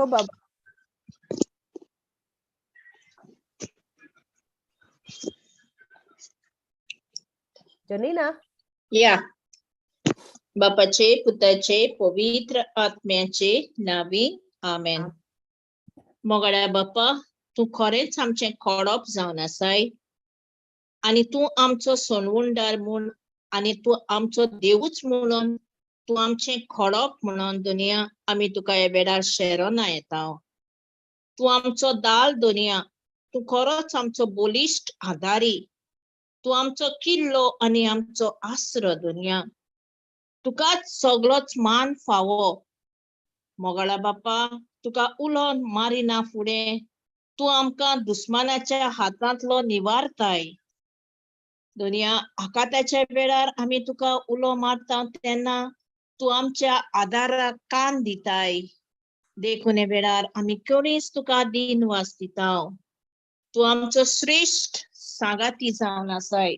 Go Baba. Janina. या. बापाचे, पुताचे, पवित्र आत्म्याचे नावी, आमेन. मोगाळ्या बापा, तूं खरेंच आमचें खोडप जावन आसाय आनी तूं आमचो सोनवुंडार म्हूण आनी तूं आमचो देवूच म्हणून, तूं आमचें खोडप म्हणून दुनिया आमी तुका ह्या वेळार शेरोना येता. तूं आमचो दाल दुनिया, तूं खरोच आमचो बलिश्ट आदारी, तूं आमचो किल्लो आनी आमचो आसरो दुनिया. तुकाच सगळोच मान फावो. मोगाळा बापा, तुका उलोवन मारिना फुडें तूं आमकां दुस्मानाच्या हातांतलो निवारताय दुनिया. आकाताच्या वेळार आमी तुका उलो मारता तेन्ना तूं आमच्या आदाराक कान दिताय. देखून हे वेळार आमी कोणीच तुका दिनवास दिता. तूं आमचो श्रेश्ठ सांगाती जावन आसाय.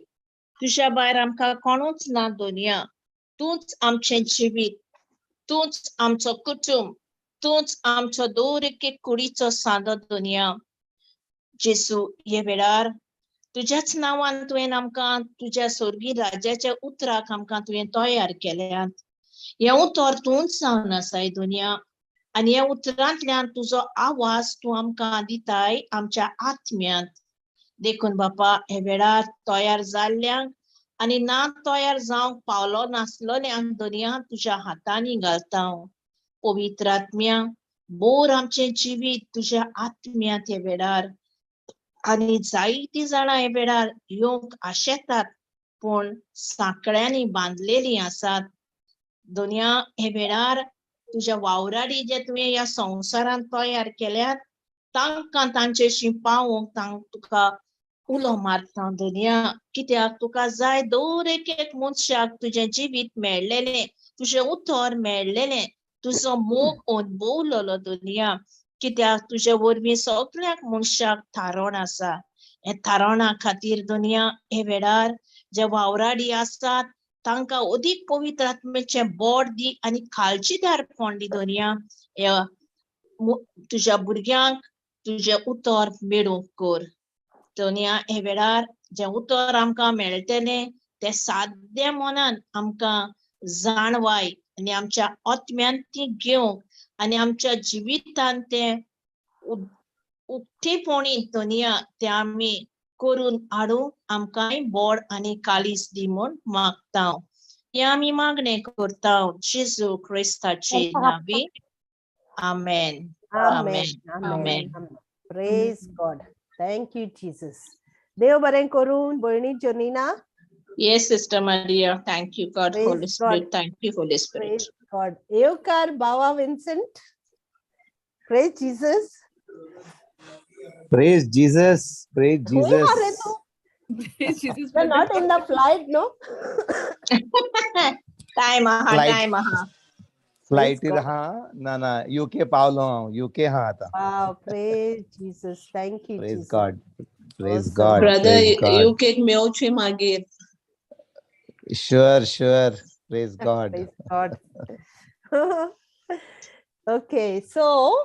तुज्या भायर आमकां कोणूच ना दुनिया. तूंच आमचें जिवीत, तूंच आमचो कुटुंब, तूंच आमचो दर एक कुडीचो सांदो दुनिया. जेसू, हे वेळार तुज्याच नांवान तुवें आमकां तुज्या स्वर्गीय राज्याच्या उतराक आमकां तुवें तयार केल्यात. हें उतर तूंच जावन आसाय दुनिया आनी ह्या उतरांतल्यान तुजो आवाज तूं आमकां दिताय आमच्या आत्म्यांत. देखून बापा, हे वेळार तयार जाल्ल्यांक आनी ना तयार जावंक पावलो नासलोल्यांक दुनिया तुज्या हातांनी घालता. पवित्र आत्म्या, बोर आमचें जिवीत तुज्या आत्म्यांत हे वेळार. आनी जायतीं जाणां हे वेळार येवंक आशेतात पूण सांकड्यांनी बांदलेलीं आसात दुनिया. हे वेळार तुज्या वावराडी जे तुवें ह्या संवसारांत तयार केल्यात तांकां तांचेशी पावोवंक तांकां तुका उलो मारता दुनिया. कित्याक तुका जाय दर एक एक मनशाक तुजें जिवीत मेळ्ळेलें, तुजें उतर मेळ्ळेलें, तुजो मोग अनुभवलेलो दुनिया. कित्याक तुजे वरवीं सगळ्याक मनशाक थारोण आसा. हे थारोणा खातीर दुनिया हे वेळार जे वावराडी आसात तांकां अदीक पवित्र आत्म्याचें बोड दी आनी काळजीदारपण दी दुनिया. ह्या तुज्या भुरग्यांक तुजें उतर मेळूंक कर दुनिया. हे वेळार जें उतर आमकां मेळटलें तें साद्या मनान आमकां जाणवाय आनी आमच्या आत्म्यान ती घेवंक आनी आमच्या जिवितान तें उक्तेपणी दुनिया तें आमी करून हाडूंक आमकांय बोड आनी कालीस दी म्हूण मागता. हें आमी मागणें करता जेजू क्रिस्ताचे नांवी, आमेन. Amen. Amen. Amen. Praise God. Thank you, Jesus. देव बरें करून भयणी Jonina. Yes, Sister Maria. Thank you, God, Praise Holy God. Spirit. Thank you, Holy Spirit. Praise God. येवकार बावा Vincent. Praise Jesus. Praise Jesus. Praise खंय हा रे Jesus. तूं? Praise Jesus. You're not in the flight, no? Time आहा. Flight. Time आहा. फ्लायटीर God. हा ना ना, युके पावलो हांव, युके हा आतां. Wow, praise Jesus. Thank you, Praise Jesus. God. Praise Awesome. God. Brother, Praise God. UK मेवची मागीर. Sure, sure. Praise God. Praise God. Okay, so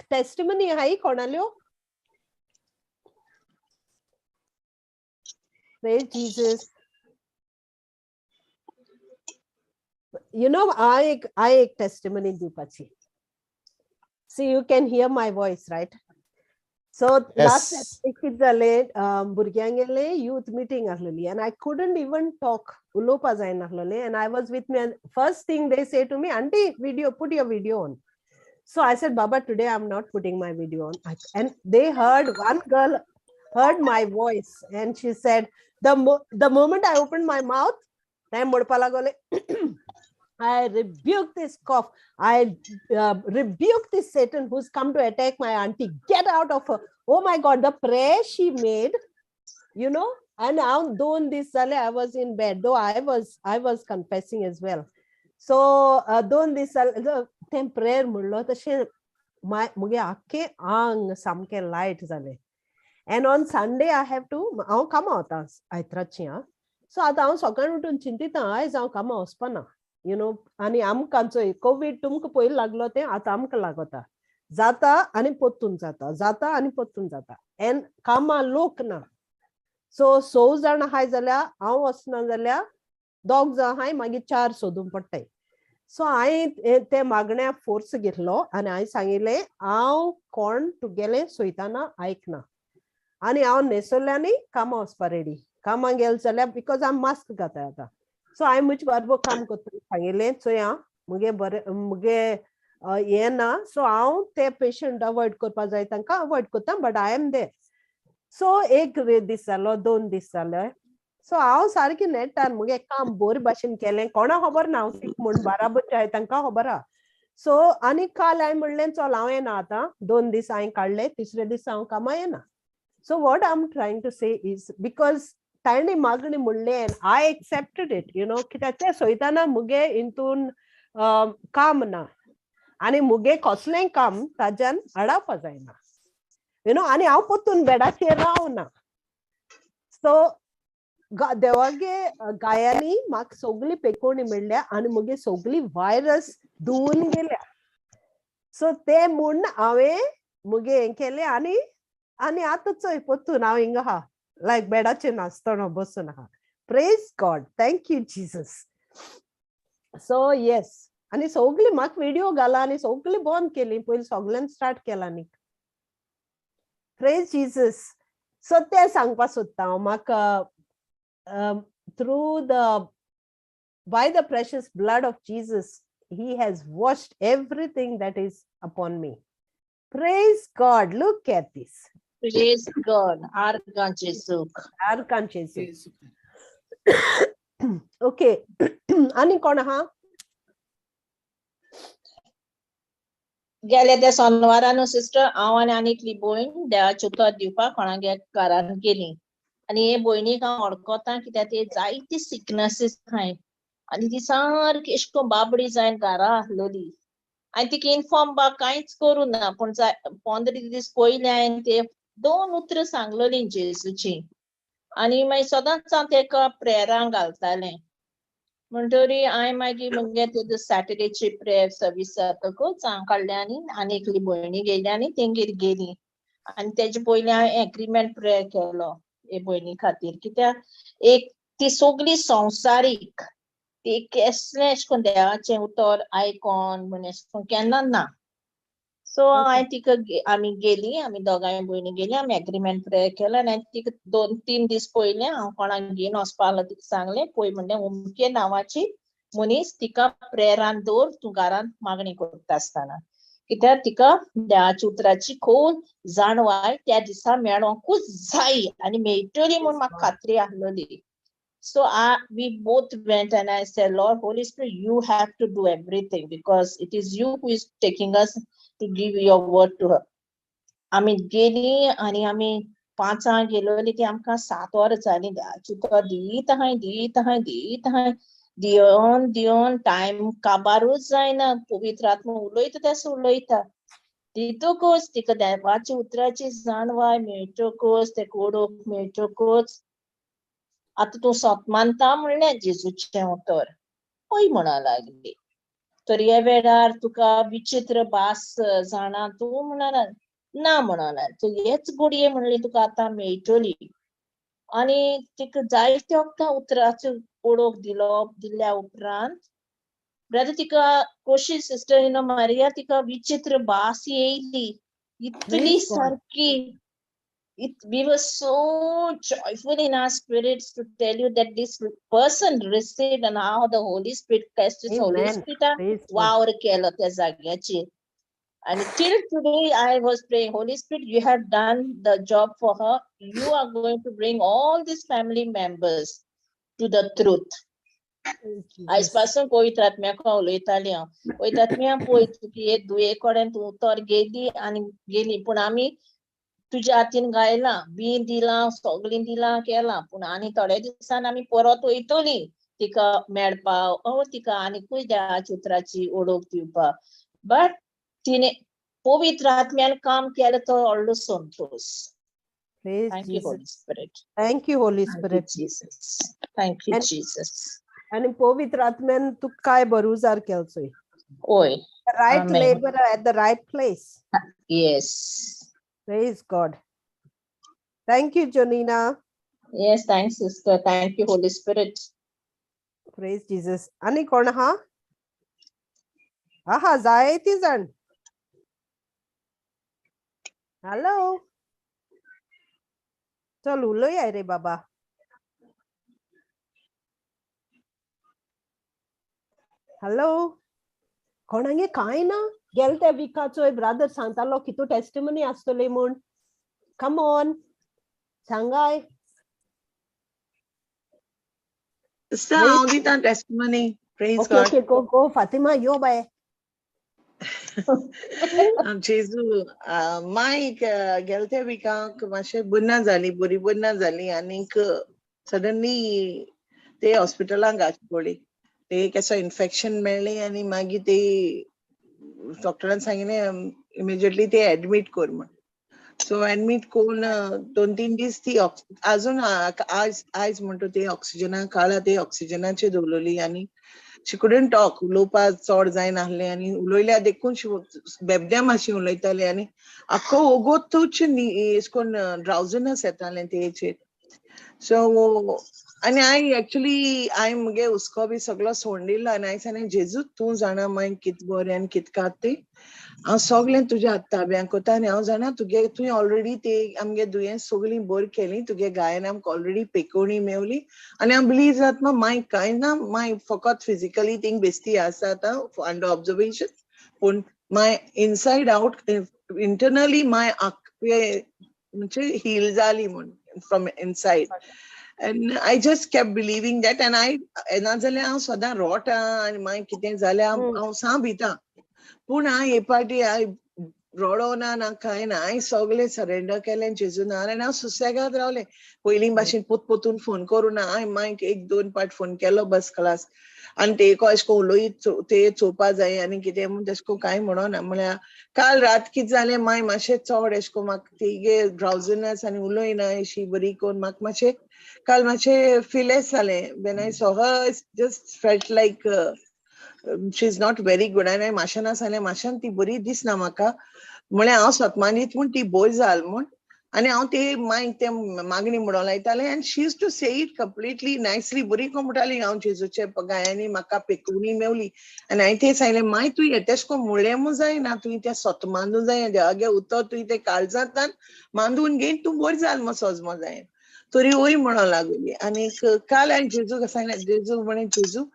testimony high कोणाल्यो? Praise Jesus. You know, I एक testimony दिवपाची. See, you can hear my voice, right? So last Yes. Saturday कितें जालें, भुरग्यांगेले youth meeting आसलेली and I couldn't even talk, उलोवपा जायनासलेलें, and I was with me and first thing they say to me, "Auntie, video, put your video on." So I said, "Baba, today I'm not putting my video on." And they heard, one girl heard my voice and she said, the moment I opened my mouth, तें म्हणपा लागले, "I rebuke this cough. I rebuke this Satan who's come to attack my auntie. Get out of her." Oh my God, the prayer she made, and now दोन दीस जाले I was in bed, though I was confessing as well. So दोन दीस जाले तें prayer म्हणलो तशें मुगे आख्खें आंग सामकें लायट जालें. And on Sunday I have to, हांव कामां वता आयतराचें आं. सो आतां हांव सकाळीं उठून चिंतिता, आयज हांव कामां वचपाना, आनी आमकां चोय कोवीड तुमकां पयलीं लागलो तें आतां आमकां लागता. जाता आनी पोत्तून जाता, जाता आनी पोत्तून जाता. एन कामां लोक ना. सो स जाण आहाय जाल्यार हांव वचना जाल्यार दोग जाण आहाय, मागीर चार सोदूंक पडटाय. सो हांवें ते मागण्या फोर्स घेतलो आनी हांवें सांगिल्लें हांव कोण तुगेलें सोयताना आयकना आनी हांव न्हेसोल्यांनी कामां वचपा रेडी. कामां गेल जाल्यार because हांव मास्क घाताय आतां. सो हांवें म्हजे बारबो काम करता सांगिल्लें चोय आं मुगे बरें मुगे हें ना. सो हांव ते पेशंट अवॉयड करपा जाय तांकां अवॉयड करता, but I am there. So एक दीस जालो, 2 दीस जाले. सो हांव सारकें नेटान मुगे काम बरे भाशेन केलें. कोणा खबर ना हांव सीक म्हूण, बाराबर जाय तांकां खबर आहा. सो आनी काल हांवें म्हणलें चल हांव येना आतां, 2 दीस हांवें काडले, तिसरे दीस हांव कामां येना. So what I am trying to say is because ताणें मागणी म्हणलें and I accepted it, you know, कित्याक तें सोयताना मुगे हितून काम ना आनी मुगे कसलेंय काम ताज्यान आडावपा जायना, you know. आनी हांव पोत्तून बेडाचेर रावना. सो देवागे गायांनी म्हाका सगळी पेकोवणी मेळ्ळ्या आनी मुगे सगळी व्हायरस धुवून गेल्या. सो ते म्हूण हांवें मुगे हें केलें आनी आनी आतां चोय पोत्तून हांव हिंगा आहा, लायक बेडाचेर नासतना बसून आहा. Praise God, thank you Jesus. So yes, आनी सगळी म्हाका व्हिडिओ घाला आनी सगळी बंद केली पयलीं, सगळ्यान स्टार्ट केला न्ही. Praise Jesus. सो तें सांगपा सोदता हांव, म्हाका through the by the precious blood of Jesus, he has washed everything that is upon me. Praise God. Look at this. Praise God. आर्गां जेजूक. आर्गां जेजूक. Okay. आनी कोण आहा? गेले त्या सोनवारा न्हू सिस्टर, हांव आनी आनी एकली भयण देवाचें उतर दिवपाक कोणागे घरान गेली. आनी हे भयणीक हांव वळखता कित्याक ते जायती सिकनसीस आहाय आनी ती सारकी अशें करून बाबडी जायन घरा आसलोली. आनी तिका इनफॉर्म बा कांयच करूं ना, पूण 15 दीस पयलीं हांवें ते 2 उतरां सांगलोलीं जेजूची. आनी मागीर सदांच हांव तेका प्रेयरांक घालतालें. म्हणटरी हांवें मागीर मुगे ते सॅटर्डेची प्रेयर सर्वीस जातकूच हांव काडलें आनी आनी एकली भयणी गेली आनी तेंगेर गेली. आनी तेजे पयलीं हांवें एग्रीमेंट प्रेयर केलो हे भयणी खातीर, कित्याक एक ती सगळी संवसारीक, ती केसलें अशें करून देवाचें उतर आयकोन म्हण अशें करून केन्ना ना. सो हांवें तिका आमी गेली, आमी दोगांय भयणी गेली, आमी एग्रीमेंट प्रेयर केलो. आनी तिका 2-3 दीस पयलें हांव कोणाक घेवन वचपा आसलो तिका सांगलें, पळय म्हणलें अमके नांवाची मनीस, तिका प्रेयरान दवर तूं घरांत मागणी करता आसतना, कित्याक तिका देवाच्या उतराची खोल जाणवाय त्या दिसा मेळोंकूच जाय आनी मेळटली म्हूण म्हाका खात्री आसलोली. So we both went and I said, Lord, Holy Spirit, you have to do everything because it is you who is taking us to give your word to her. आमी गेली आनी आमी 5 गेलोली, ती आमकां 7 वरां जालीं देवाचें उतर दीत आहाय दीत आहाय दीत आहाय, दिवन दिवन टायम काबारूच जायना. पवित्र आत्मा उलयता तसो उलयता. दितकूच तिका देवाच्या उतराची जाणवाय मेळटकूच, तेका ओडूंक मेळटकूच, आतां तूं सत मानता म्हणलें जेजूचें उतर, हय म्हणा लागली. तर ह्या वेळार तुका विचित्र भास जाणा तूं म्हणा ना म्हणा लागली. हेच घडये म्हणली तुका आतां मेळटली. आनी तिका जायत्या वखदां उतराचो ओळख दिलो. दिल्या उपरांत ब्रदर तिका कोशी सिस्टर you know Maria तिका विचित्र भास येयली इतली सारकी. We were so joyful in our spirits to tell you that this person received and how the Holy Spirit tested Holy Spirit वावर केलो त्या जाग्याचेर. And till today I was praying, Holy Spirit, you have done the job for her. You are going to bring all these family members to the truth. आयज पासून पवित्र आत्म्याक उलयताली हांव, पवित्र आत्म्या पळय तुका दुये कडेन तूं उतर गेली आनी गेली, पूण आमी तुज्या हातीन गायलां बी दिलां सगळीं दिलां केलां, पूण आनी थोड्या दिसान आमी परत वयतली तिका मेळपाक ओ तिका आनीकूय देवाच्या उतराची ओळख दिवपाक. बट तिणे पवित्र आत्म्यान काम केलें तो व्हडलो Santosh. Thank you Holy Spirit. Thank you Holy Spirit. Jesus. Thank you Jesus. आनी पवित्र आत्म्यान तुका काय बरो उजार केलो. ओय. The right Amen. Laborer at the right place. Yes. Praise God. Thank you, Jonina. Yes, thanks, sister. Thank you, Holy Spirit. Praise Jesus. आनी कोण आहा? आहा जायती जाण. हॅलो, चल उलया रे बाबा. हॅलो, कोणागे कांय ना? गेल त्या विकाचो ब्रादर सांगतालो कितू टेस्टिमनी आसतली म्हूण. कम ऑन, सांगाय. Sister, हांव दिता testimony. Praise okay. God. Okay, go go Fatima, यो बाय. जेजू. माईक गेले त्या विकाक मातशें बरी ना जाली, बरी बरी ना जाली आनीक सडनली ते हॉस्पिटलाक घालची पडली. ते केसो इन्फेक्शन मेळ्ळें आनी मागीर ते डॉक्टरान सांगिल्लें इमिजिएटली ते एडमीट कर म्हण. सो एडमीट करून 2-3 दीस ती अजून आयज आयज म्हणटा ती ऑक्सिजना काळा ते ऑक्सिजनाचेर दवरलेली आनी शी कुडंट टॉक, उलोवपाक चड जायनासलें आनी उलयल्या देखून शी बेबद्या मातशी उलयताली आनी आख्खो ओगोतूच एश कोन्न ड्रावजनस येतालें तेचेर. सो आनी हांवें एक्चुली हांवें मुगे हुस्को बी सगळो सोडून दिलो आनी हांवें सांगलें, जेजू तूं जाणा मागीर कित बरें आनी कित कात तें, हांव सगळें तुज्या ताब्यां कोता आनी हांव जाणा तुगे तुवें ऑलरेडी ते आमगे दुयेंस सगळीं बरी केली, तुगे गायन आमकां ऑलरेडी पेकोवणी मेवली आनी हांव बिलीव जाता मागीर कांय ना, मागीर फकत फिजिकली थिंग बेस्ती आसा आतां अंडर ऑब्जर्वेशन, पूण माय इनसायड आवट इंटरनली माय म्हणजे हील जाली म्हूण from inside. And I just kept believing that. And I, नाजाल्यार हांव सदां रोटा आनी मागीर कितें जाल्यार हांव सा भिता, पूण हांव हे पाटी हांव रडो ना ना कांय ना, हांवें सगळें सरेंडर केलें जेजू नांवान आनी हांव सुसेगाद रावलें. पयलीं भाशेन पोत पोतून फोन करूं ना, हांवें मागीर 1-2 पाट फोन केलो बस क्लास आनी ते अशें करून उलयत ते चोवपा जाय आनी कितें म्हूण तेशें करून कांय म्हणना. म्हळ्यार काल रात कितें जालें मागीर मातशें चड अशें करून म्हाका तिगे ड्रावजनस आनी उलयना अशी बरी करून म्हाका मातशें काल मातशें फिलेस जालें. When I saw her, just felt like she is not very good. आनी हांवें माशाना सांगलें, माशान ती बरी दिसना म्हाका, म्हळ्यार हांव सतमानीत म्हूण ती बोय जाल म्हूण आनी हांव ते मागीर ते मागणी म्हणूंक लायतालें आनी she use to say it completely nicely, बरी करून म्हणटाली हांव जेजूचे गायांनी म्हाका पेकोवणी मेवली. आनी हांवें तें सांगलें, मागीर तूं तेशें करून म्हणलें म्हूण जायना, तुवें तें सतमानूं जाय, देवागे उतर तुवें तें काळजांतल्यान मांदून घेवन तूं बरी जाल म्हूण सजमो जाय. तरी वय म्हणूंक लागली. आनीक काल हांवें जेजूक सांगलें, जेजू म्हळें, जेजू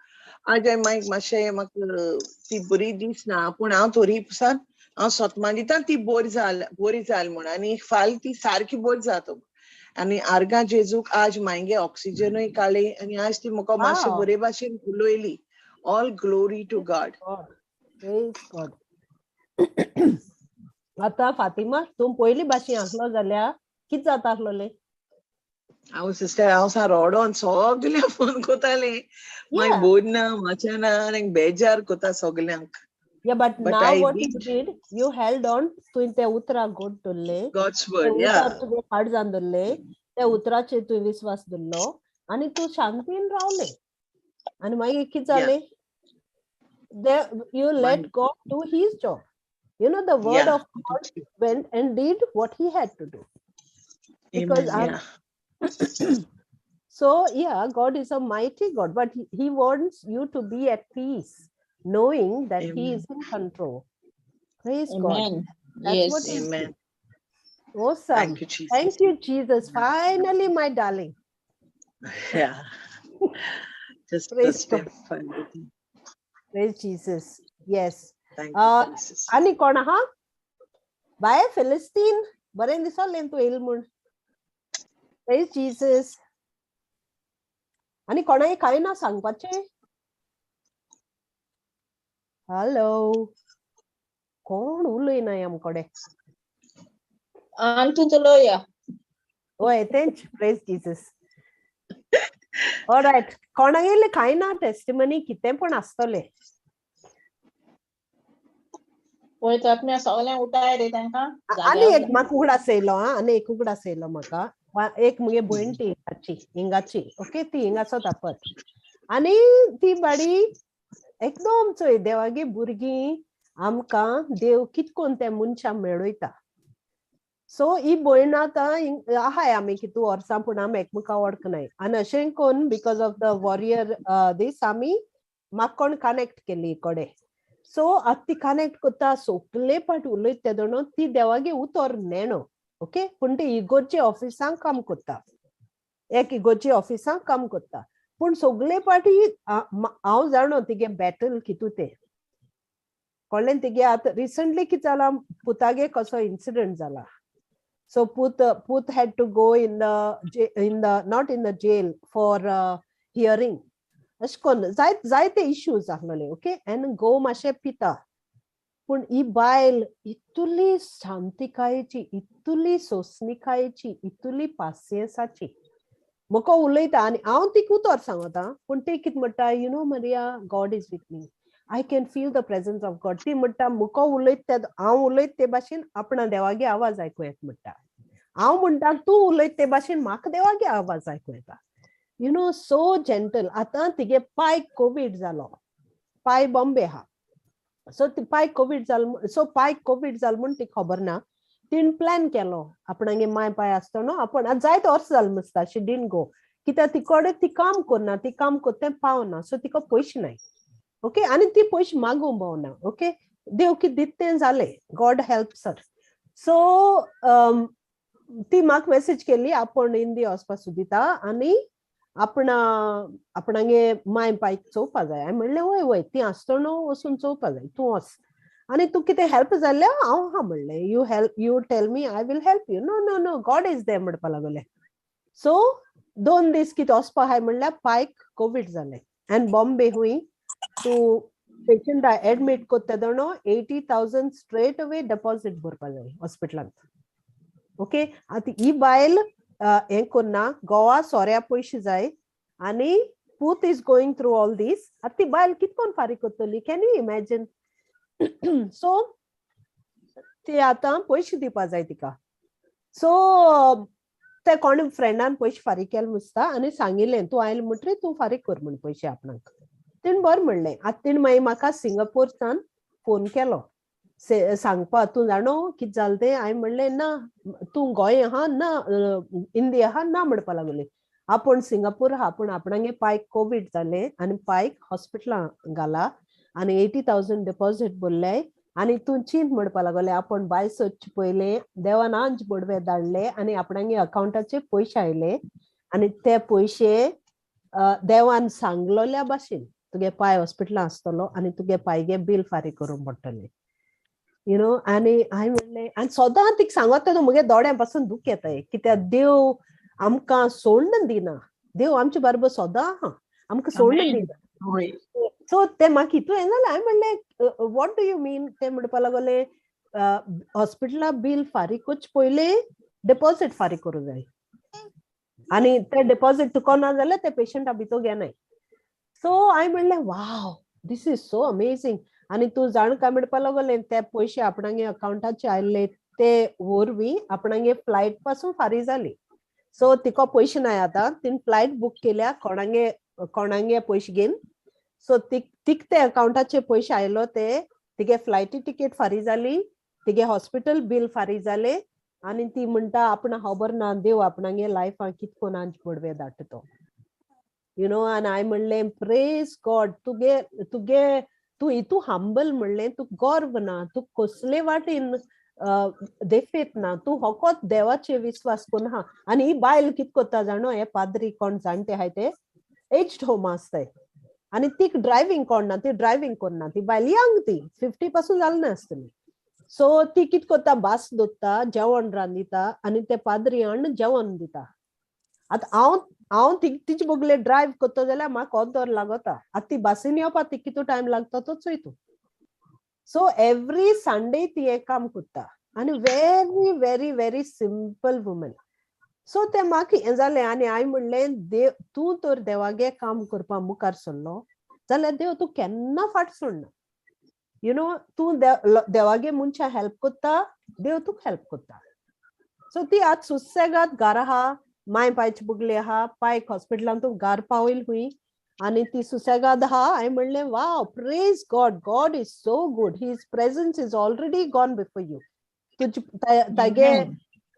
आज हांवें मागीर मातशें म्हाका ती बरी दिसना, पूण हांव तोरी पसान हांव सतमान दिता ती बरी जाल, बरी जाल म्हूण आनी फाल ती सारकी बरी जाता. आनी आर्गां जेजूक आज मागीर ऑक्सिजनूय काडली आनी आज ती म्हाका मातशें बरे भाशेन उलयली. All glory to God. Praise God. आतां फातिमा, तूं पयली भाशेन आसलो जाल्यार कितें जाता आसलोलें? हांव सिस्टर हांव सा रडोन सगळ्यांक फोन कोतालें, मागीर बोर ना मातशें ना आनी बेजार कोता सगल्यांक. Yeah, but But now I what you did. did, you held on तुवें त्या उतराक गोड धरलें. God's ते word, yeah. उतर तुजें काळजान धरलें, त्या उतराचेर तुवें विस्वास धरलो आनी तूं शांतीन रावलें. आनी मागीर कितें जालें? You let God do his job. You know, the word of God went and did what he had to do. Because Amen, yeah. So yeah, God is a mighty God, but he wants you to be at peace, knowing that he Amen. is in control. Praise God. Amen. That's what Yes. he Amen. Awesome. Thank you, Jesus. Thank you, Jesus. Finally, my darling. Yeah. Just Praise trust God. him for everything. Praise Jesus. Yes. Thank you, Jesus. आनी कोण आहा? बाय फिलिस्तीन, बरें दिसलें तूं येयल म्हूण. Praise Jesus. आनी कोणाय कांय ना सांगपाचें? हॅलो, कोण उलयना आमकडे? आनी तूं चलोया. वय तेंच. प्रेज जीसस. ऑलरायट, कोणागेले कांय ना टेस्टिमनी? कितें पण आसतलें. पळयता आत्म्या सगळ्यांक उठाय रे तांकां. आनी एक म्हाका उगडास येयलो. आं, आनी एक उगडास येयलो म्हाका. एक मुगे भयण ती हिंगाची हिंगाची, ओके, ती हिंगा आसता आनी ती बाडी एकदम चोय देवागे भुरगीं आमकां देव कितकोन ते मनशां मेळयता. सो ही भयण आतां आहाय आमी कितू वर्सां, पूण आमी एकमेका वळखनाय. आनी अशें कोन्न because of the warrior दीस आमी म्हाका कोण कनेक्ट केली कडेन. सो आतां ती कनेक्ट करता, सगले पाट उलयता तेदोणो ती देवागे उतर नेणो. ओके, पूण ती इगोर्जे ऑफिसांक काम करता, एक इगोर्जे ऑफिसांक काम करता, पूण सगले पाटी हांव जाणो तिगे बॅटल कितू तें कळ्ळें तिगे. आतां रिसंटली कितें जालां, पुतागे कसो इन्सिडंट जाला. सो पूत had to go in the not in the jail for hearing. अशें करून जायते इश्यूज आसलेले. ओके, आनी घोव मातशें पिता, पूण ही बायल इतली शांतिकायेची, इतली सोंसणिकायेची, इतली पासियेंसाची म्हाका उलयता. आनी हांव तिका उतर सांगता, पूण ती कितें म्हणटा, "You know, Maria, God is with me. I can feel the presence of God." ती म्हणटा, मुको उलयत ते हांव उलयत ते भाशेन आपणा देवागे आवाज आयकूं येता म्हणटा. हांव म्हणटा, तूं उलयत ते भाशेन म्हाका देवागे आवाज आयकूं येता. You know, so gentle. आतां तिगे पायक कोवीड जालो, पाय बॉम्बे आहा. सो ती पायक कोवीड जालो, सो पायक कोवीड जालो म्हूण ती खबर ना. तिणें प्लॅन केलो आपणागे माय पाय आसतना आपूण आतां जायते वर्स जालें दिसता शी डिडंट गो, कित्याक तिकडे ती काम करना, ती काम करता तें पावना, सो तिका पयशे नाय. ओके, आनी ती पयशे मागूंक पावना. ओके, देव कितें दिता तें जालें, गॉड हेल्प सर. सो ती म्हाका मॅसेज केली, आपूण इंडिया वचपा सोदिता आनी आपणा आपणागे माय पायक चोवपा जाय. हांवें म्हणलें, वय वय, ती आसतना वचून चोवपा जाय, तूं वच आनी तूं कितें हेल्प जाल्यार हांव आहा म्हणलें. You help, you tell me, I will help you. "No, no, no, God is there" म्हणपा लागले. सो 2 दीस कितें वचपा आहाय म्हणल्यार पायक कोवीड जालें. आनी बॉम्बे हुंय तूं पेशंटा एडमीट कोत्ता तेदोणो 80,000 स्ट्रेट अवे डेपॉझिट भरपा जाय हॉस्पिटलांत. ओके, आतां ही बायल हें करना, गोवा सोऱ्या पयशे जाय आनी पूत is going through all these. आतां ती बायल कितकोन फारीक करतली? Can you imagine? सो ती आतां पयशे दिवपा जाय तिका. सो ते कोण फ्रेंडान पयशे फारीक केले दिसता आनी सांगिल्लें, तूं आयलें म्हणटरीर तूं फारीक कर म्हूण पयशे आपणाक. तिणें बरें म्हणलें. आतां तिणें मागीर म्हाका सिंगापूरसान फोन केलो सांगपा, तूं जाणो कितें जालें तें? हांवें म्हणलें, ना. तूं गोंय आहा ना इंडिया आहा ना? म्हणपा लागली. आपूण सिंगापूर आहा, पूण आपणागे पायक कोवीड जालें आनी पायक हॉस्पिटलां घाला आनी 80,000 डिपॉझीट भरले आनी तूं चिंत म्हणपा लागले. आपूण बाय सोदचे पयलें देवान आंज बोडवे धाडले आनी आपणागे अकावंटाचेर पयशे आयले आनी ते पयशे देवान सांगलोल्या भाशेन तुगे पाय हॉस्पिटलां आसतलो आनी तुगे पायगे बील फारीक करूंक पडटलें, you know. आनी हांवें म्हणलें, आनी सदां तिका सांगत तेन्ना म्हगे दोळ्यां पासून दूख येताय, कित्याक देव आमकां सोडून दिना. देव आमचे बरोबर सदां आहा, आमकां सोडून Amen. दिना. सो ते म्हाका हितू हें जालें. हांवें म्हणलें, "What do you mean?" ते म्हणपा लागले, हॉस्पिटला बील फारीक करचे पयलीं डिपॉझीट फारीक करूं जाय आनी ते डिपॉझीट तुका ना जाल्यार ते पेशंटा भितर घेनाय. सो हांवें म्हणलें, "Wow, this is so amazing." आनी तूं जाण काय म्हणपा लागलें, ते पयशे आपणागे अकावंटाचे आयले ते वरवीं आपणागे फ्लायट पासून फारीक जाली. सो तिका पयशे नाय आतां. तिणें फ्लायट बूक केल्या कोणागे कोणागे पयशे घेवन. सो तिक ते अकावंटाचे पयशे आयलो ते तिगे फ्लायटी तिकेट फारीक जाली, तिगे हॉस्पिटल बील फारीक जाले. आनी ती म्हणटा, आपणा खबर ना देव आपणागे लायफान कितकोन आंज बडवे धाडटा तो, you know. आनी हांवें म्हणलें, प्रेज गॉड. तुगे तुगे तूं इतू हंबल म्हणलें, तूं गर्व ना, तूं कसले वाटेन देफेत ना, तूं फकत देवाचे विस्वास करून आहा. आनी ही बायल कित करता जाणो, हे पाद्री कोण जाणटे आहाय ते एज्ड होम आसताय आनी तीक ड्रायव्हींग कोण ना, ती ड्रायव्हींग करना. ती बायल यंग, ती 50 पासून जाल ना आसतली. सो ती कित करता, भास दोत्ता, जेवण रांदिता आनी ते पाद्री हाडून जेवण दिता. आतां हांव तिचे बगले ड्रायव्ह करता जाल्यार म्हाका अर्द वर लागता. आतां ती बसीन येवपा ती कितू टायम लागता तो चोय तूं. सो एवरी संडे ती हें काम करता आनी very, very, very simple woman. So तें म्हाका हें जालें आनी हांवें म्हणलें, देव, तूं तर देवागे काम करपा मुखार सरलो जाल्यार देव तूं केन्ना फाट सोडना. You know, तूं देवागे मनशां हेल्प करता, देव तुका हेल्प करता. सो ती आतां सुसेगाद घरा आहा, माय पायचे बगले आहा, पायक हॉस्पिटलान तूं घर पावयल हुंय. आनी ती सुसेगाद आहा. हांवें म्हणलें, "Wow, praise God. God is so good. His presence is already gone before you. तुज तागे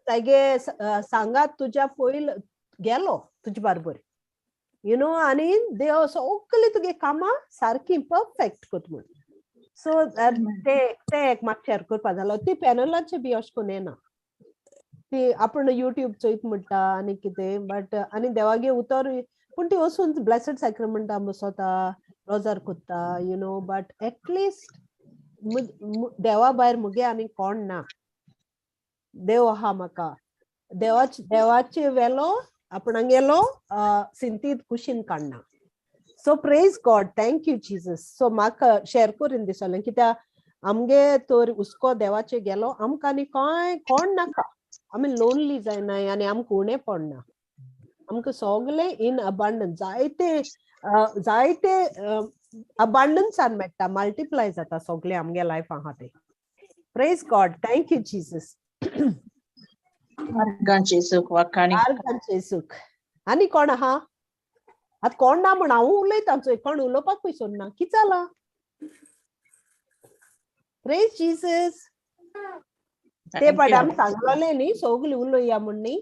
तागे सांगात तुज्या पयल गेलो तुजे बरोबर you know आनी देव सगळी तुगे कामां सारकी परफेक्ट करता" म्हूण. सो ते ते एक म्हाका शेअर करपा जालो. ती पॅनलाचे बी अशें करून येना. ती आपूण युट्यूब चोयत म्हणटा आनी कितें, बट आनी देवागे उतर पूण ती वचून ब्लेसड सॅक्रमेंटा बसोता, रोजार कोत्ता you know but at least देवा भायर मुगे आनी कोण ना. देव आहा म्हाका. देवाचे देवाचे वेलो आपणागेलो सिंतीद कुशीन काडना. So praise God, thank you, Jesus. So म्हाका शेअर करीन दिसलें, कित्याक आमगे तर हुस्को देवाचे गेलो, आमकां आनी कांय कोण नाका. आमी लोनली जायनाय आनी आमकां उणें पडना. आमकां सगळें इन अबांडन्स, जायते जायते अबांडन्सान मेळटा, मल्टिप्लाय जाता सगळें आमगे लायफ आहा ते. Praise God, thank you, Jesus. आर्गां जेजूक, वाखाणी. आर्गां जेजूक. आनी कोण आहा? आतां कोण ना म्हण हांव उलयतां चोय. कोण उलोवपाकूय सोदना, कितें जालां? Praise Jesus. ते पाट आमी सांगलोले न्ही, सगळीं उलोवया म्हण न्ही?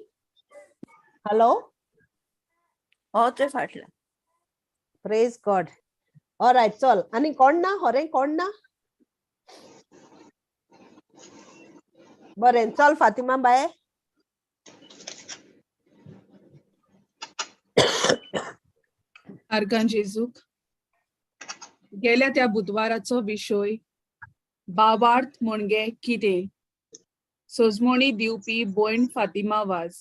हॅलो. हो, ते फाटल्यान. प्रेज गॉड. ऑलरायट, चल, आनी कोण ना? होरें कोण ना? बरें, चल फातिमा बाय. आर्गां जेजूक. गेल्या त्या बुधवाराचो विशय बावार्थ म्हणजे कितें? सोजमणी दिवपी भयण फातिमा वाज.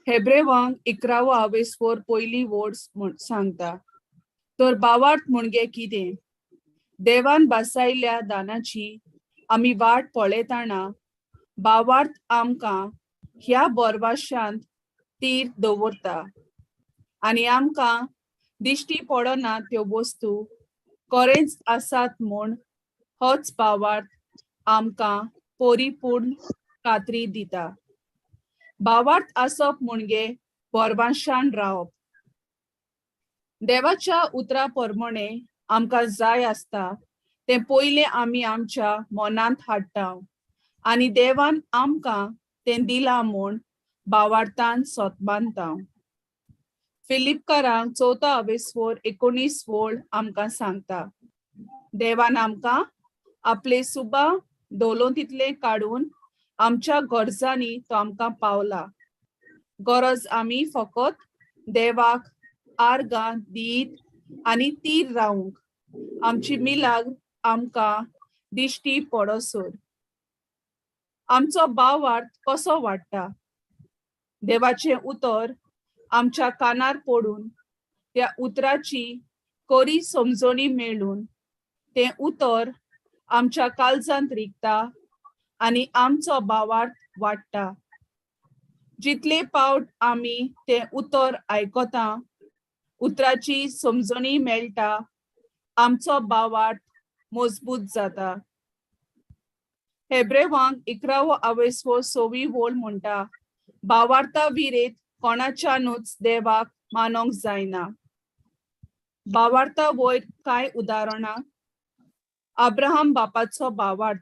हेब्रेवांक 11वो आवेस्पोर पयली वोड म्हण सांगता, तर बावार्थ म्हणजे कितें? देवान बासायल्ल्या दानाची आमी वाट पळयतना बावार्थ आमकां ह्या बोरवाशांत तीर दवरता आनी आमकां दिश्टी पडना त्यो वस्तू खरेंच आसात म्हूण होच भावार्थ आमकां परिपूर्ण खात्री दिता. भावार्थ आसप म्हणजे बोरवाशान रावप. देवाच्या उतरा प्रमाणे आमकां जाय आसता तें पयलें आमी आमच्या मनांत हाडटा आनी देवान आमकां तें दिलां म्हूण भावार्थान सोत बांदता. फिलिपकारांक चवथो आवेस्पोर 19 वोळ आमकां सांगता, देवान आमकां आपले सुबा दवलोंतितले काडून आमच्या गरजांनी तो आमकां पावला. गरज आमी फकत देवाक आर्गां दीत आनी तीर रावंक आमची मिलाग्र आमकां दिश्टी पडसर. आमचो भावार्थ कसो वाडटा? देवाचें उतर आमच्या कानार पडून, त्या उतराची कोरी समजणी मेळून तें उतर आमच्या काळजांत रिगता आनी आमचो भावार्थ वाडटा. जितले पावट आमी तें उतर आयकता, उतराची समजणी मेळटा, आमचो भावार्थ मजबूत जाता. हेब्रेवांक 11वो आवेस्वो सवी वोळ म्हणटा, भावार्था विरेत कोणाच्यानूच देवाक मानोंक जायना. भावार्था वयर कांय उदाहरणां. अब्राहम बापाचो भावार्थ.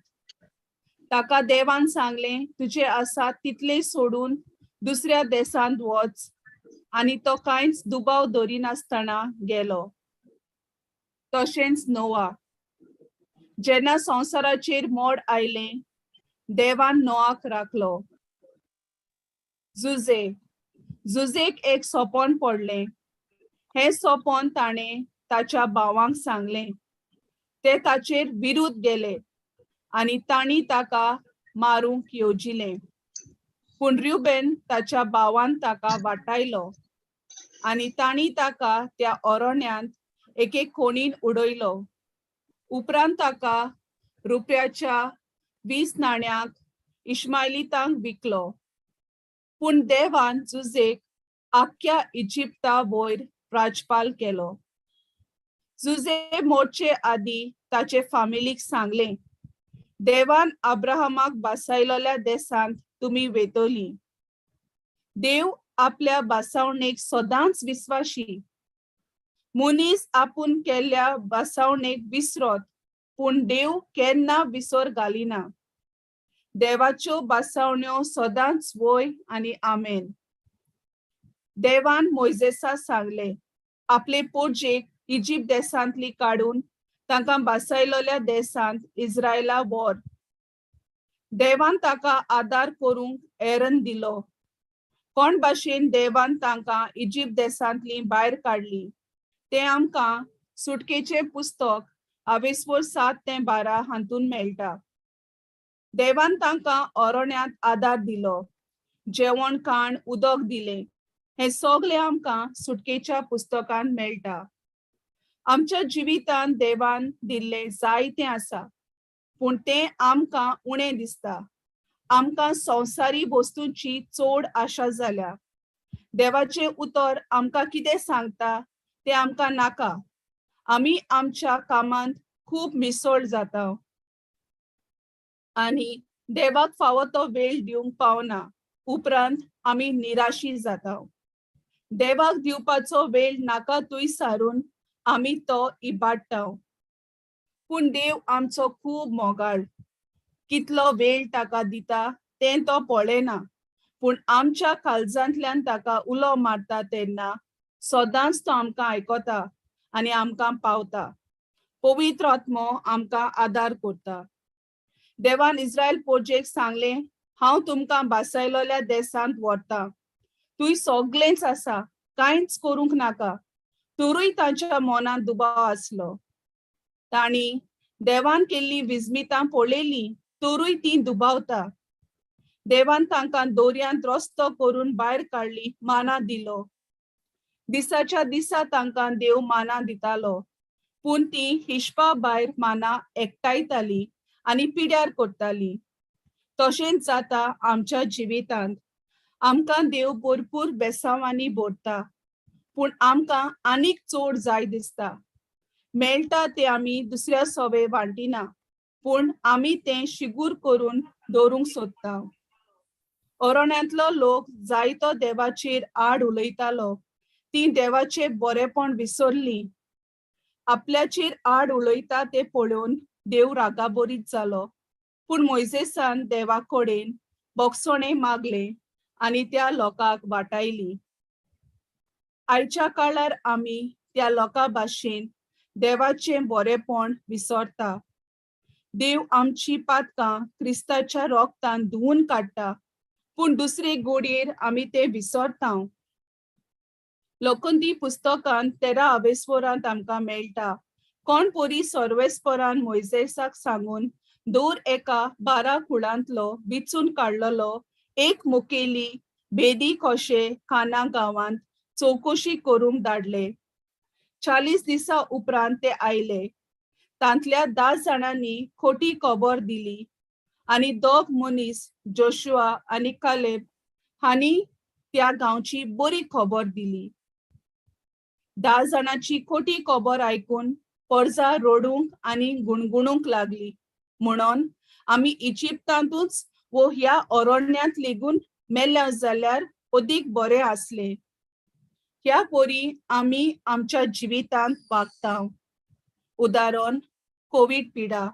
ताका देवान सांगलें, तुजे आसा तितले सोडून दुसऱ्या देशांत वच, आनी तो कांयच दुबाव दरिनासतना गेलो. तशेंच नोवा. जेन्ना संवसाराचेर मोड आयलें, देवान नोआक राखलो. जुजे. जुजेक एक सोपोन पडलें. हें सोपोन ताणें ताच्या भावांक सांगलें. ते ताचेर विरुद्ध गेले आनी तांणी ताका मारूंक येवजिलें. पूण रुबेन ताच्या भावान ताका वाटायलो आनी तांणी ताका त्या अरण्यांत एके खोणीन उडयलो. उपरांत ताका रुपयाच्या 20 नाण्यांक इश्मायलितांक विकलो. पूण देवान जुजेक आख्ख्या इजिप्ता वयर राजपाल केलो. जुजे मोडचे आदी ताचे फामिलीक सांगलें, देवान अब्राहमाक बासायलोल्या देशांत तुमी वेतली. देव आपल्या बासावणेक सदांच विस्वाशी. मनीस आपूण केल्ल्या बसावणेक विसरत, पूण देव केन्ना विसर घालिना. देवाच्यो बसावण्यो सदांच वय आनी आमेन. देवान मोयजेसा सांगलें, आपले पोरजेक इजिप्त देशांतली काडून तांकां बसयलेल्या देशांत इस्रायला व्हर. देवान ताका आदार करूंक एरन दिलो. कोण भाशेन देवान तांकां इजिप्त देशांतली भायर काडली तें आमकां सुटकेचें पुस्तक आवेस्वर 7 ते 12 हातूंत मेळटा. देवान तांकां अरण्यांत आदार दिलो, जेवण खाण उदक दिलें. हें सगळें आमकां सुटकेच्या पुस्तकांत मेळटा. आमच्या जिवितांत देवान दिल्लें जायतें आसा, पूण तें आमकां उणें दिसता. आमकां संवसारी वस्तूंची चड आशा जाल्या. देवाचें उतर आमकां कितें सांगता तें आमकां नाका. आमी आमच्या कामांत खूब मिसळ जाता आनी देवाक फावो तो वेळ दिवंक पावना. उपरांत आमी निराशी जाता. देवाक दिवपाचो वेळ नाका थंय सारून आमी तो इबाडटा. पूण देव आमचो खूब मोगाळ. कितलो वेळ ताका दिता तें तो पळयना, पूण आमच्या काळजांतल्यान ताका उलो मारता तेन्ना सदांच तो आमकां आयकता आनी आमकां पावता. पवित्र आत्मो आमकां आदार करता. देवान इस्रायल पोरजेक सांगलें, हांव तुमकां बसयलेल्या देशांत व्हरता, थंय सगळेंच आसा, कांयच करूंक नाका. तरूय तांच्या मनांत दुबाव आसलो. तांणी देवान केल्ली विस्मितां पळयली, तरूय ती दुबावता. देवान तांकां दोरयांत रस्तो करून भायर काडली, माना दिलो. दिसाच्या दिसा तांकां देव माना दितालो, पूण ती हिशपा भायर माना एकठांयताली आनी पिड्यार करताली. तशेंच जाता आमच्या जिवितांत. आमकां देव भरपूर बेसांवांनी भरता, पूण आमकां आनीक चड जाय दिसता. मेळटा ते आमी दुसऱ्या सोवे वांटिना, पूण आमी तें शिगूर करून दवरूंक सोदता. अरण्यांतलो लोक जायतो देवाचेर आड उलयतालो. ती देवाचे बरेपण विसरली. आपल्याचेर आड उलयता ते पळोवन देव रागाबरीत जालो, पूण मोयजेसान देवा कडेन बोगसणें मागलें आनी त्या लोकांक वाटायली. आयच्या काळार आमी त्या लोकां भाशेन देवाचें बरेपण विसरता. देव आमची पातकां क्रिस्ताच्या रोगतान धुवून काडटा, पूण दुसरे गोडयेर आमी ते विसरता. लोकंदी पुस्तकांत 13 आवेस्वरांत आमकां मेळटा, कोण परी सर्वेस्परान मोयजेसाक सांगून दर एका 12 कुळांतलो विचून काडलेलो एक मुखेली भेदी कशे काना गांवांत चवकशी करूंक धाडले. 40 दिसां उपरांत ते आयले. तांतल्या 10 जाणांनी खोटी खबर दिली आनी दोग मनीस जोशुआ आनी कालेब हांणी त्या गांवची बरी खबर दिली. 10 जाणांची खोटी खबर आयकून परजा रडूंक आनी गुणगुणूंक लागली, म्हणून आमी इजिप्तांतूच वो ह्या अरण्यांत लेगून मेल्या जाल्यार अदीक बरें आसले. ह्या परी आमी आमच्या जिवितांत वागता. उदाहरण, कोवीड पिडा.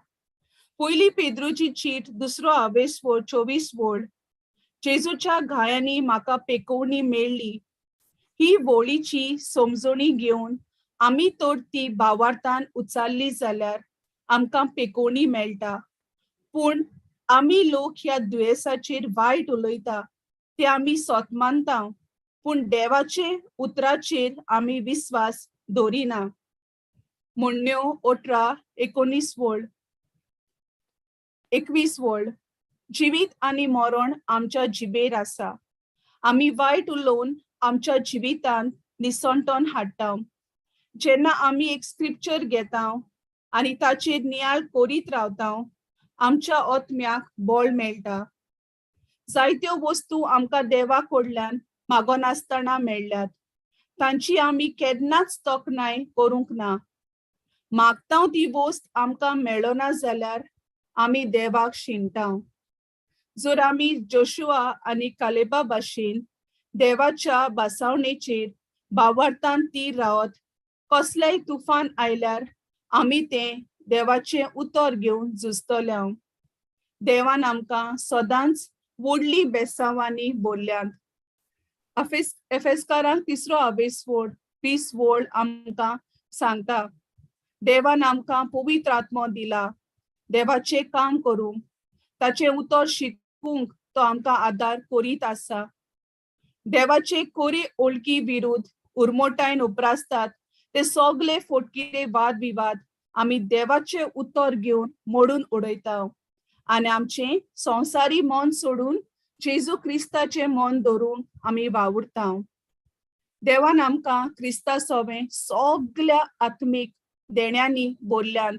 पयली पेद्रूची चीट दुसरो आवेस्वोर 24 वोळ, जेजूच्या घायांनी म्हाका पेकोवणी मेळ्ळी ही वोळीची समजणी घेवन आमी तर ती भावार्थान उचारली जाल्यार आमकां पेकोवणी मेळटा. पूण आमी लोक ह्या दुयेंसाचेर वायट उलयता ते आमी सोत मानता, पूण देवाचे उतराचेर आमी विस्वास दवरिना. म्हणण्यो 18 19 वोळ, 21 वोळ, जिवीत आनी मरण आमच्या जिबेर आसा. आमी वायट उलोवन आमच्या जिवितांत निसणटण हाडटा. जेन्ना आमी एक स्क्रिप्चर घेता आनी ताचेर नियाळ करीत रावता, आमच्या आत्म्याक बळ मेळटा. जायत्यो वस्तू आमकां देवा कडल्यान मागनासतना मेळ्ळ्यात. तांची आमी केन्नाच तोखणाय करूंक ना. मागता ती वस्त आमकां मेळना जाल्यार आमी देवाक शिणटा. जर आमी जोशुआ आनी कालेबा भाशेन देवाच्या बसावणेचेर भावार्थान ती रावत कसलेय तुफान आयल्यार आमी तें देवाचें उतर घेवन झुजतले. देवान आमकां सदांच व्हडली बेसांवांनी बोल्ल्यांत. अफेस एफेस्कारांक तिसरो आवेस वोड 20 वोळ आमकां सांगता, देवान आमकां पवित्र आत्मो दिला देवाचें काम करूंक, ताचें उतर शिकूंक तो आमकां आदार करीत आसा. देवाचे कोरी ओळखी विरुद्ध उरमोटायन उप्रासतात ते सगले फोटकिरे वाद विवाद आमी देवाचें उतर घेवन मोडून उडयता आनी आमचें संवसारी मन सोडून जेजू क्रिस्ताचें मन धरून आमी वावुरता. देवान आमकां क्रिस्ता सोवें सगल्या आत्मीक देण्यांनी बोल्ल्यांत.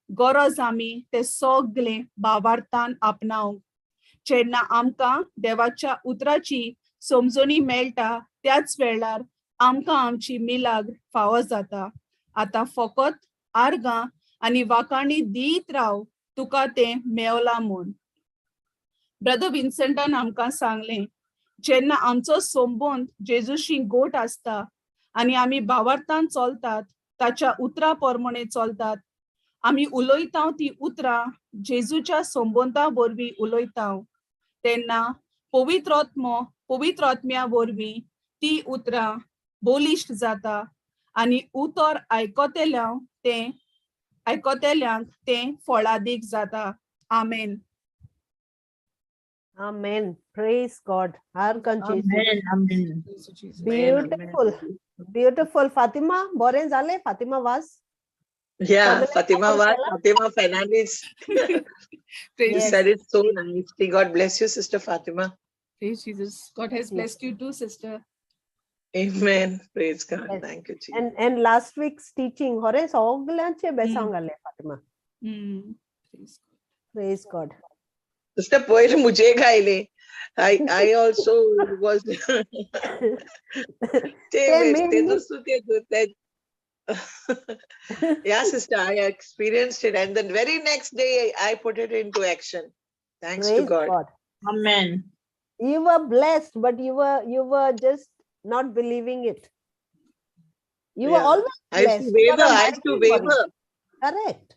गरज आमी ते सगले भावार्थान आपणावंक. जेन्ना आमकां देवाच्या उतराची समजणी मेळटा त्याच वेळार आमकां आमची मिलाग्र फावो जाता. आतां फकत आर्गां आनी वाखाणी दीत राव तुका तें मेवलां म्हूण. ब्रदर विन्संटान आमकां सांगलें, जेन्ना आमचो संबंद जेजूशी गोट आसता आनी आमी भावार्थान चलतात, ताच्या उतरा प्रमाणे चलतात, आमी उलयता ती उतरां जेजूच्या संबंदा वरवीं उलयता, तेन्ना पवित्र आत्मो पवित्र आत्म्या वरवीं ती उतरां बलिश्ट जाता आनी उतर आयकतल्यांक तें आयकतल्यांक तें फळादीक जाता. आमेन. Amen. Praise God. आर्गां जेजू. Amen, amen. Beautiful. Beautiful. Fatima, बरें जालें. Fatima Vaz. Yeah, सगळे Fatima आपण Vaz, केला? Fatima Fernandez. You Praise, said it so nicely. God bless you, Sister Fatima. Praise Jesus. God has blessed you too, sister. Amen. Praise God. Yes. Thank you, Jesus. And last week's teaching, खरें सगल्यांचे बेसांव घालें Fatima. Praise God. Praise God. Sister पयर मुझे गायले. I also was ते ते ते mainly- ते Yeah, sister, I experienced it, and the very next day I put it into action. Thanks to Praise God. God. Amen. You were blessed, but you were just not believing it. You were Yeah. always I used to blessed. You are waver. a I used to mighty warrior. waver. Correct.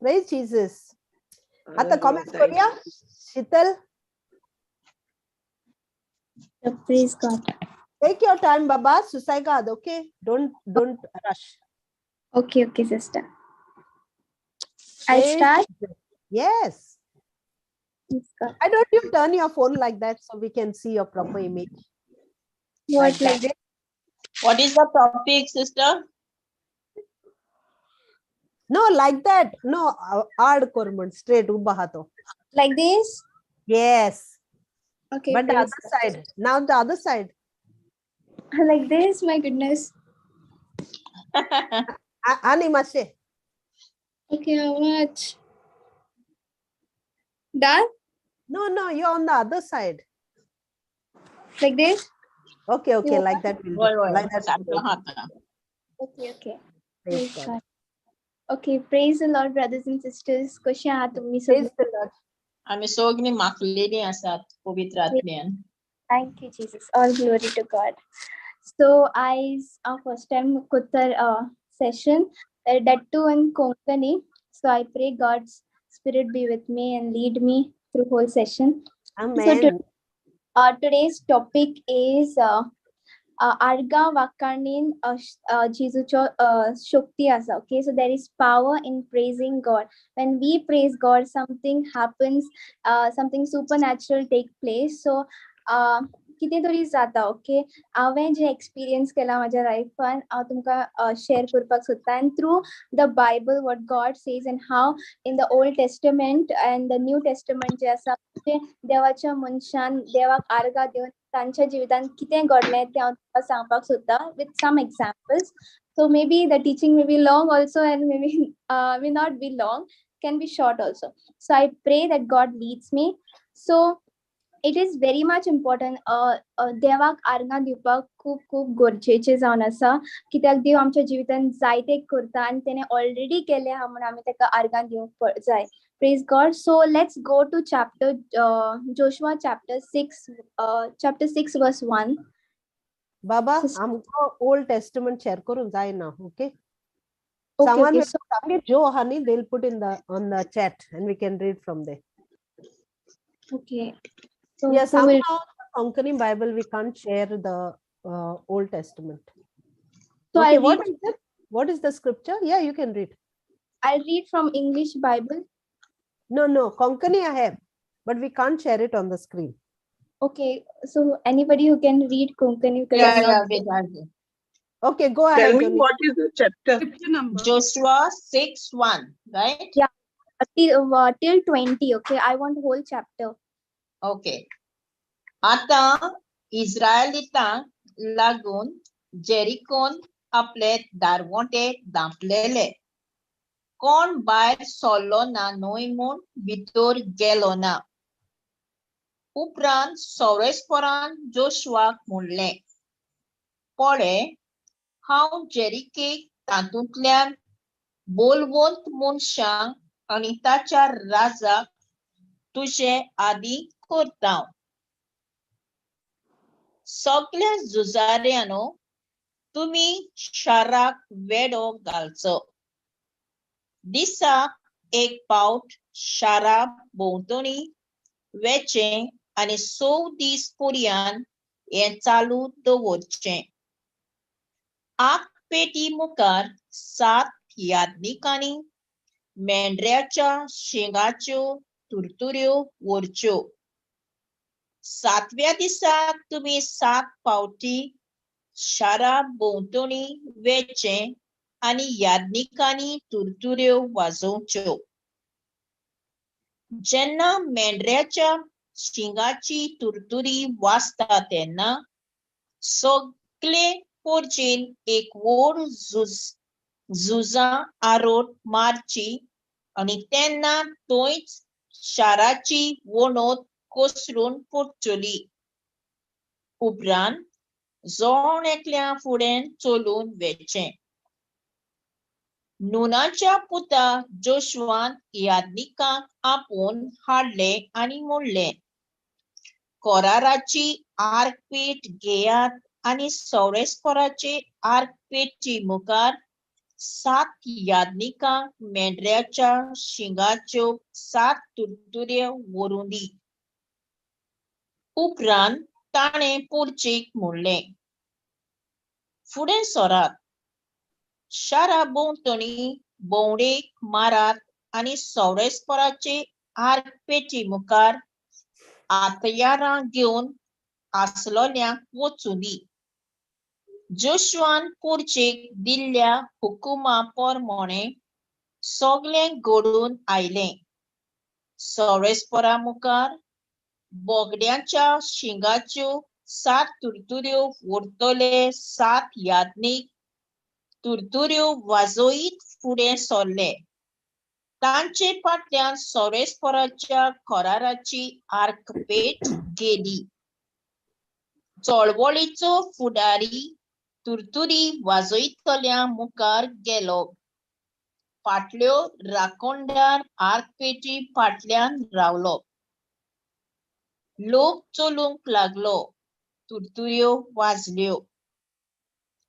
Praise Jesus. आता Hallelujah. Comments Thank करूया. Sheetal, Praise God. Take your time, Baba. Susaigad, okay? Don't rush. Okay, sister. I'll Praise start. Jesus. Yes. Praise God. Why don't you turn your phone like that so we can see your proper image? What, Like like this? What is the topic, sister? No, like that. No, aad korman, straight उबा हातो. Like this? Yes. Okay. But the Praise other side. Now the other side. God. Like this, my goodness. आनी मातशें. Okay, how much? Done? No, you're on the other side. Like this? Okay, Yeah. like that will do. वय वय Like that will सारको do. आता. Okay. Praise Praise God. God. Okay, praise the Lord, brothers and sisters. कशे आहात तुम्ही Praise सगळे? The Lord. आमी सगळीं माखलेली आसात पवित्र आत्म्यान. Thank you, Jesus. All glory to God. So I first time Kuttar session, that too in Konkani. So I pray God's spirit be with me and lead me through whole session. So Amen. Today's topic is आर्गां वाखाणीन जेजूचो शक्ती आसा. Okay, so there is power in praising God. When we praise God, something happens, something supernatural take place. So कितें तरी जाता. Okay, हांवें जें experience केलां म्हाज्या लायफान हांव तुमकां शेअर करपाक सोदता, and through the Bible what God says and how in the Old Testament and the New Testament जे आसा तें देवाच्या मनशान देवाक आर्गां दिवन तांच्या जिवितांत कितें घडलें तें हांव तुमकां सांगपाक सोदता with some examples. So maybe the teaching may be long also and maybe may not be long, can be short also. So I pray that God leads me. So it is very much important, देवाक आर्गां दिवपाक खूब खूब गरजेचें जावन आसा, कित्याक देव आमच्या जिवितांत जायते करता आनी तेणें ऑलरेडी केलें आहा म्हूण आमी ताका आर्गां दिवंक जाय. Praise God. So let's go to chapter Joshua chapter 6, chapter 6 verse 1. बाबा, Sis- आमकां ओल्ड टेस्टमेंट शेअर करूंक जायना, okay? Okay, Someone okay. will So आमगे जो आहा न्ही, they'll put in the on the chat and we can read from there. Okay. So Yes, who will somehow the Konkani Bible we can't share the Old Testament. So Okay, I'll what read is it? What is the scripture? Yeah, you can read. I'll read from English Bible. No, Konkani I have, but we can't share it on the screen. Okay, so anybody who can read Konkani, because Yeah, I'm yeah, not Vedanti. Okay, go ahead, Tell me Joni. what is the chapter? Scripture number. Joshua 6:1, right? Yeah. Till 20. Okay, I want whole chapter. Okay. आतां इस्रायलितांक लागून जेरिकोन आपले दारवंटे धांपलेले. कोण भायर सरलो ना न्हय म्हूण भितर गेलो ना. उपरांत सौरेस्परान जोशुआक म्हणलें, पळय, हांव जेरिकेक तातूंतल्यान बोलवंत मनशांक आनी ताच्या राजाक तुजे आदी करता. सगल्या झुजाऱ्यांनो, तुमी शाराक वेडो घालचो. दिसाक एक पावट शारा भोंवतणी वेचें आनी 6 दीस पर्यंत हें चालू दवरचें. आग पेटी मुखार 7 यादनिकांनी मेंढऱ्याच्या शिंगाच्यो तुरतुऱ्यो व्हरच्यो. 7व्या दिसा तुमी 7 पावटी शारा भोंवतणी वेचें आनी यादनिकांनी तुरतुऱ्यो वाजोवच्यो. जेन्ना मेंढऱ्याच्या शिंगाची तुरतुरी वाजता तेन्ना सगळे पोरचेन एक व्हड झुजां आरोट मारची आनी तेन्ना थंयच शाराची वणत कोसळून पडटली. उपरांत जण एकल्या फुडें चलून वेचें. नुनाच्या पुता जोशुआन यादनिकांक आपोवन हाडले आनी म्हणलें, कराराची आर्कपेट घेयात आनी सौरेस्पराचे आर्कपेटी मुखार 7 यादनिकांक मेंढऱ्याच्या शिंगाच्यो 7 तुरतुऱ्यो व्हरूं दी. उपरांत ताणें पोरचेक म्हणलें, फुडें सरात, शारा भोंवतणी भोंवडेक मारात आनी सौरेस्पराचे आर्कपेटी मुखार हत्यारां घेवन आसलोल्यांक वचूं दी. जोशुआन पोरचेक दिल्ल्या हुकुमा प्रमाणें सगळें घडून आयलें. सौरेस्परा मुखार बोगड्यांच्या शिंगाच्यो 7 तुरतुऱ्यो व्हरतले 7 यादनीक तुरतुऱ्यो वाजयत फुडें सरले. तांचे फाटल्यान सौरेस्पराच्या कराराची आर्कपेट गेली. चळवळीचो फुडारी तुरतुरी वाजयतल्या मुखार गेलो. फाटल्यो राखणदार आर्कपेटी फाटल्यान रावलो. लोक चलूंक लागलो. तुरतुऱ्यो वाजल्यो.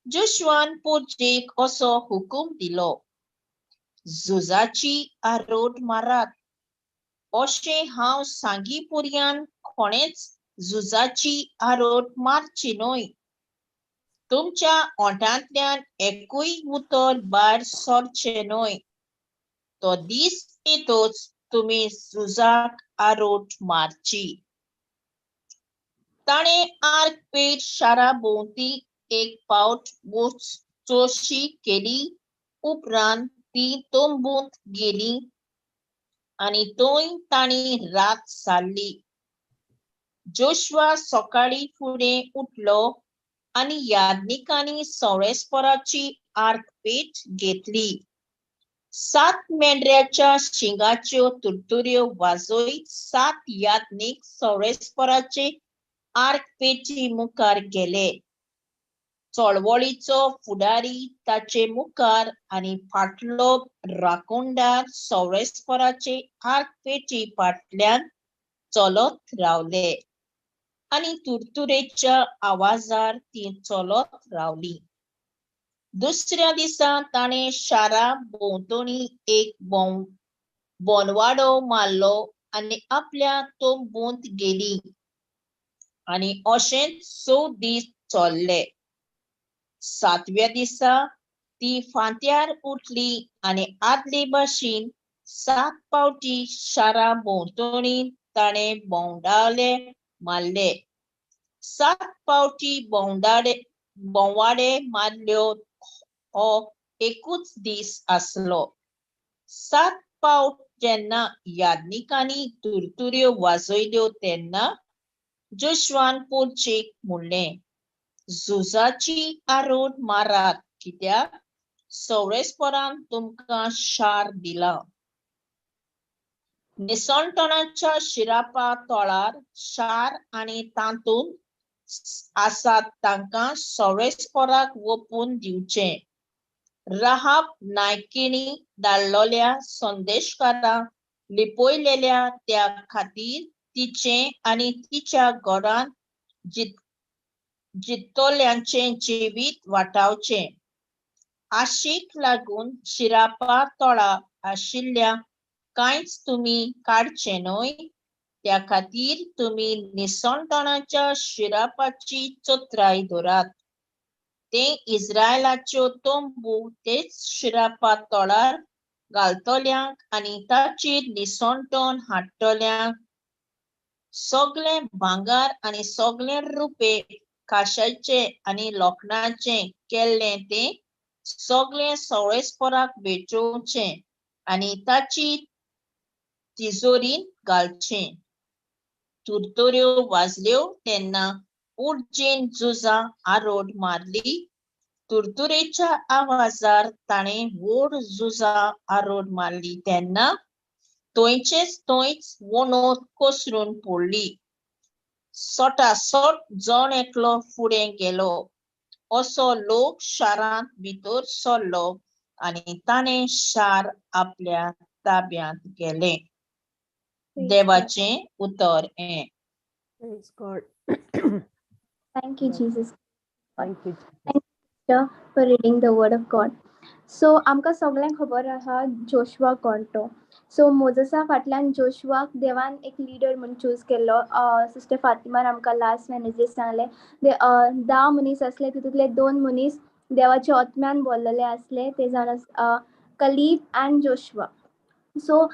जोशुआन पोरचेक असो हुकूम दिलो, झुजाची आरोट मारात. अशें हांव सांगी पर्यंत कोणेच झुजाची आरोट मारची न्हय. तुमच्या ओंठांतल्यान एकूय उतर भायर सरचें न्हय. तो दीस येतच तुमी झुजाक आरोट मारची. ताणें आर्कपेट शारा भोंवती एक पावट चोशी केली. उपरांत ती तंबूंत गेली आनी थंय तांणी रात सारली. जोशुआ सकाळीं फुडें उठलो आनी यादनिकांनी सौरेस्पराची आर्कपेट घेतली. 7 मेंढऱ्याच्या शिंगाच्यो तुरतुऱ्यो वाजयत 7 यादनीक सौरेस्पराचे आर्कपेटी मुखार गेले. चळवळीचो फुडारी ताचे मुखार आनी फाटलो राखणदार सौरेस्पराचे आर्कपेटी फाटल्यान चलत रावले. आनी तुरतुरेच्या आवाजार ती चलत रावली. दुसऱ्या दिसा ताणें शारा भोंवतणी एक बोनवाडो मारलो आनी आपल्या तंबूंत गेली आनी अशेंच 6 दीस चल्ले. सातव्या दिसा ती फांत्यार उठली आनी आदले भाशेन 7 पावटी शारा भोंवतणी ताणें भोंवडाले मारले. 7 पावटी भोंवाडे मारल्यो हो एकूच दीस आसलो. 7 पावट जेन्ना याज्ञिकांनी तुरतुऱ्यो वाजयल्यो तेन्ना जोशुआन पोरचेक म्हणलें, झुजाची आरोड मारात, कित्याक सवळेसपरान तुमकां शार दिलां. निसणटणाच्या शिरापा तळार शार आनी तातूंत आसात तांकां सवळेसपराक वोपून दिवचें. राहाब नायकिणी धाडलेल्या संदेशकारां लिपयलेल्या त्या खातीर तिचें आनी तिच्या घरांत जित्तल्यांचें जिवीत वाटावचें. आशीक लागून शिरापा तळा आशिल्ल्या कांयच तुमी काडचें न्हय, त्या खातीर तुमी निसणटणाच्या शिरापाची चत्राय धरात. ते इस्रायलाच्यो तंबू तेच शिरापा तळार घालतल्यांक आनी ताचेर निसणटण हाडटल्यांक सगळें भांगर आनी सगळें रुपें काशाचें आनी लोखणाचें केल्लें तें सगळें सवळेसपराक वेचोवचें आनी ताची तिजोरींत घालचें. तुरतुऱ्यो वाजल्यो तेन्ना उर्जेन झुजां आरोड मारली. तुरतुरेच्या आवाजार ताणें व्हड झुजां आरोड मारली तेन्ना थंयचेच थंयच वणत कोसळून पडली. सटासट जण एकलो फुडें गेलो. असो लोक शारांत भितर सरलो आनी ताणें शार आपल्या ताब्यांत गेलें. देवाचें उतर हें. Praise God. Thank you, Jesus. Thank you, Thank you for reading the word of God. So आमकां सगळ्यांक खबर आसा जोशुआ कोण तो. सो मोजसा फाटल्यान जोशुआक देवान एक लिडर म्हूण चूज केल्लो. सिस्टर फातिमान आमकां लास्ट वेनसडे सांगलें, 10 मनीस आसले, तितूंतले 2 मनीस देवाच्या आत्म्यान बोल्लेले आसले, ते जावन Caleb and Joshua. So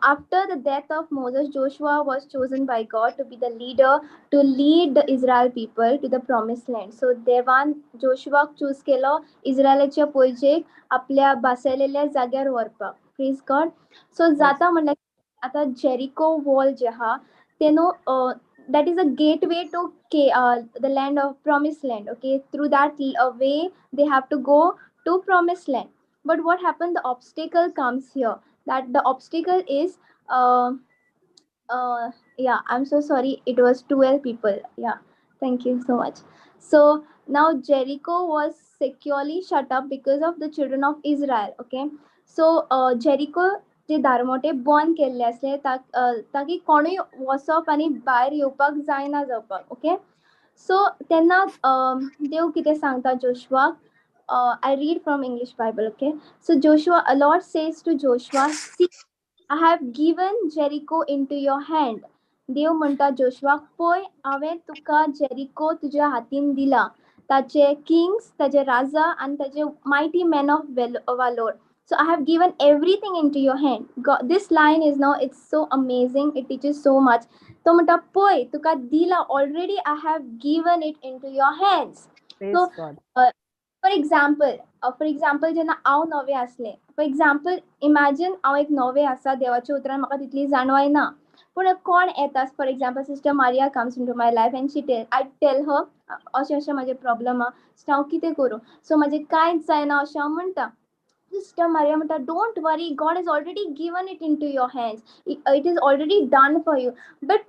after the death of Moses, Joshua was chosen by God to be the leader to lead the Israel people to the promised land. So देवान जोशुआक चूज केलो इस्रायलाच्या पोयजेक आपल्या बसयलेल्या जाग्यार व्हरपाक. Praise God. सो जाता म्हणल्यार आतां Jericho wall जे आहा ते न्हू that is a gateway to the land of promised land. Okay, through that way they have to go to promised land. But what happened? The obstacle comes here. That the obstacle is yeah, I'm so sorry, it was 12 people. Yeah, thank you so much. So now Jericho was securely shut up because of the children of Israel. Okay, so Jericho जे दारमोटे बंद केल्ले आसले ताकी कोणूय वचप आनी भायर येवपाक जायना जावपाक. ओके, सो तेन्ना देव कितें सांगता जोशुआक? I read from English Bible, okay? So Joshua, Lord says to Joshua, see, I have given Jericho into your hand. देव म्हणटा जोशुआक, पळय हांवें तुका जेरिको तुज्या हातीन दिला, ताचे किंग्स, ताचे राजा आनी ताचे mighty men of valour. So I have given everything into your hand. God, this line is now, it's so amazing. It teaches so much. तो म्हणटा पळय तुका दिला, already I have given it into your hands. Praise So, God. For example जेन्ना हांव नवें आसलें, for example imagine हांव एक नवें आसा, देवाच्या उतरान म्हाका तितली जाणवाय ना, पूण कोण येता, for example sister Maria comes into my life and she tell, I tell her अशें अशें म्हाजें प्रॉब्लम आहा, हांव कितें करूं, सो म्हाजें कांयच जायना अशें हांव म्हणटा. सिस्टर मारिया म्हणटा, don't worry, God is already given it into your hands, it is already done for you. But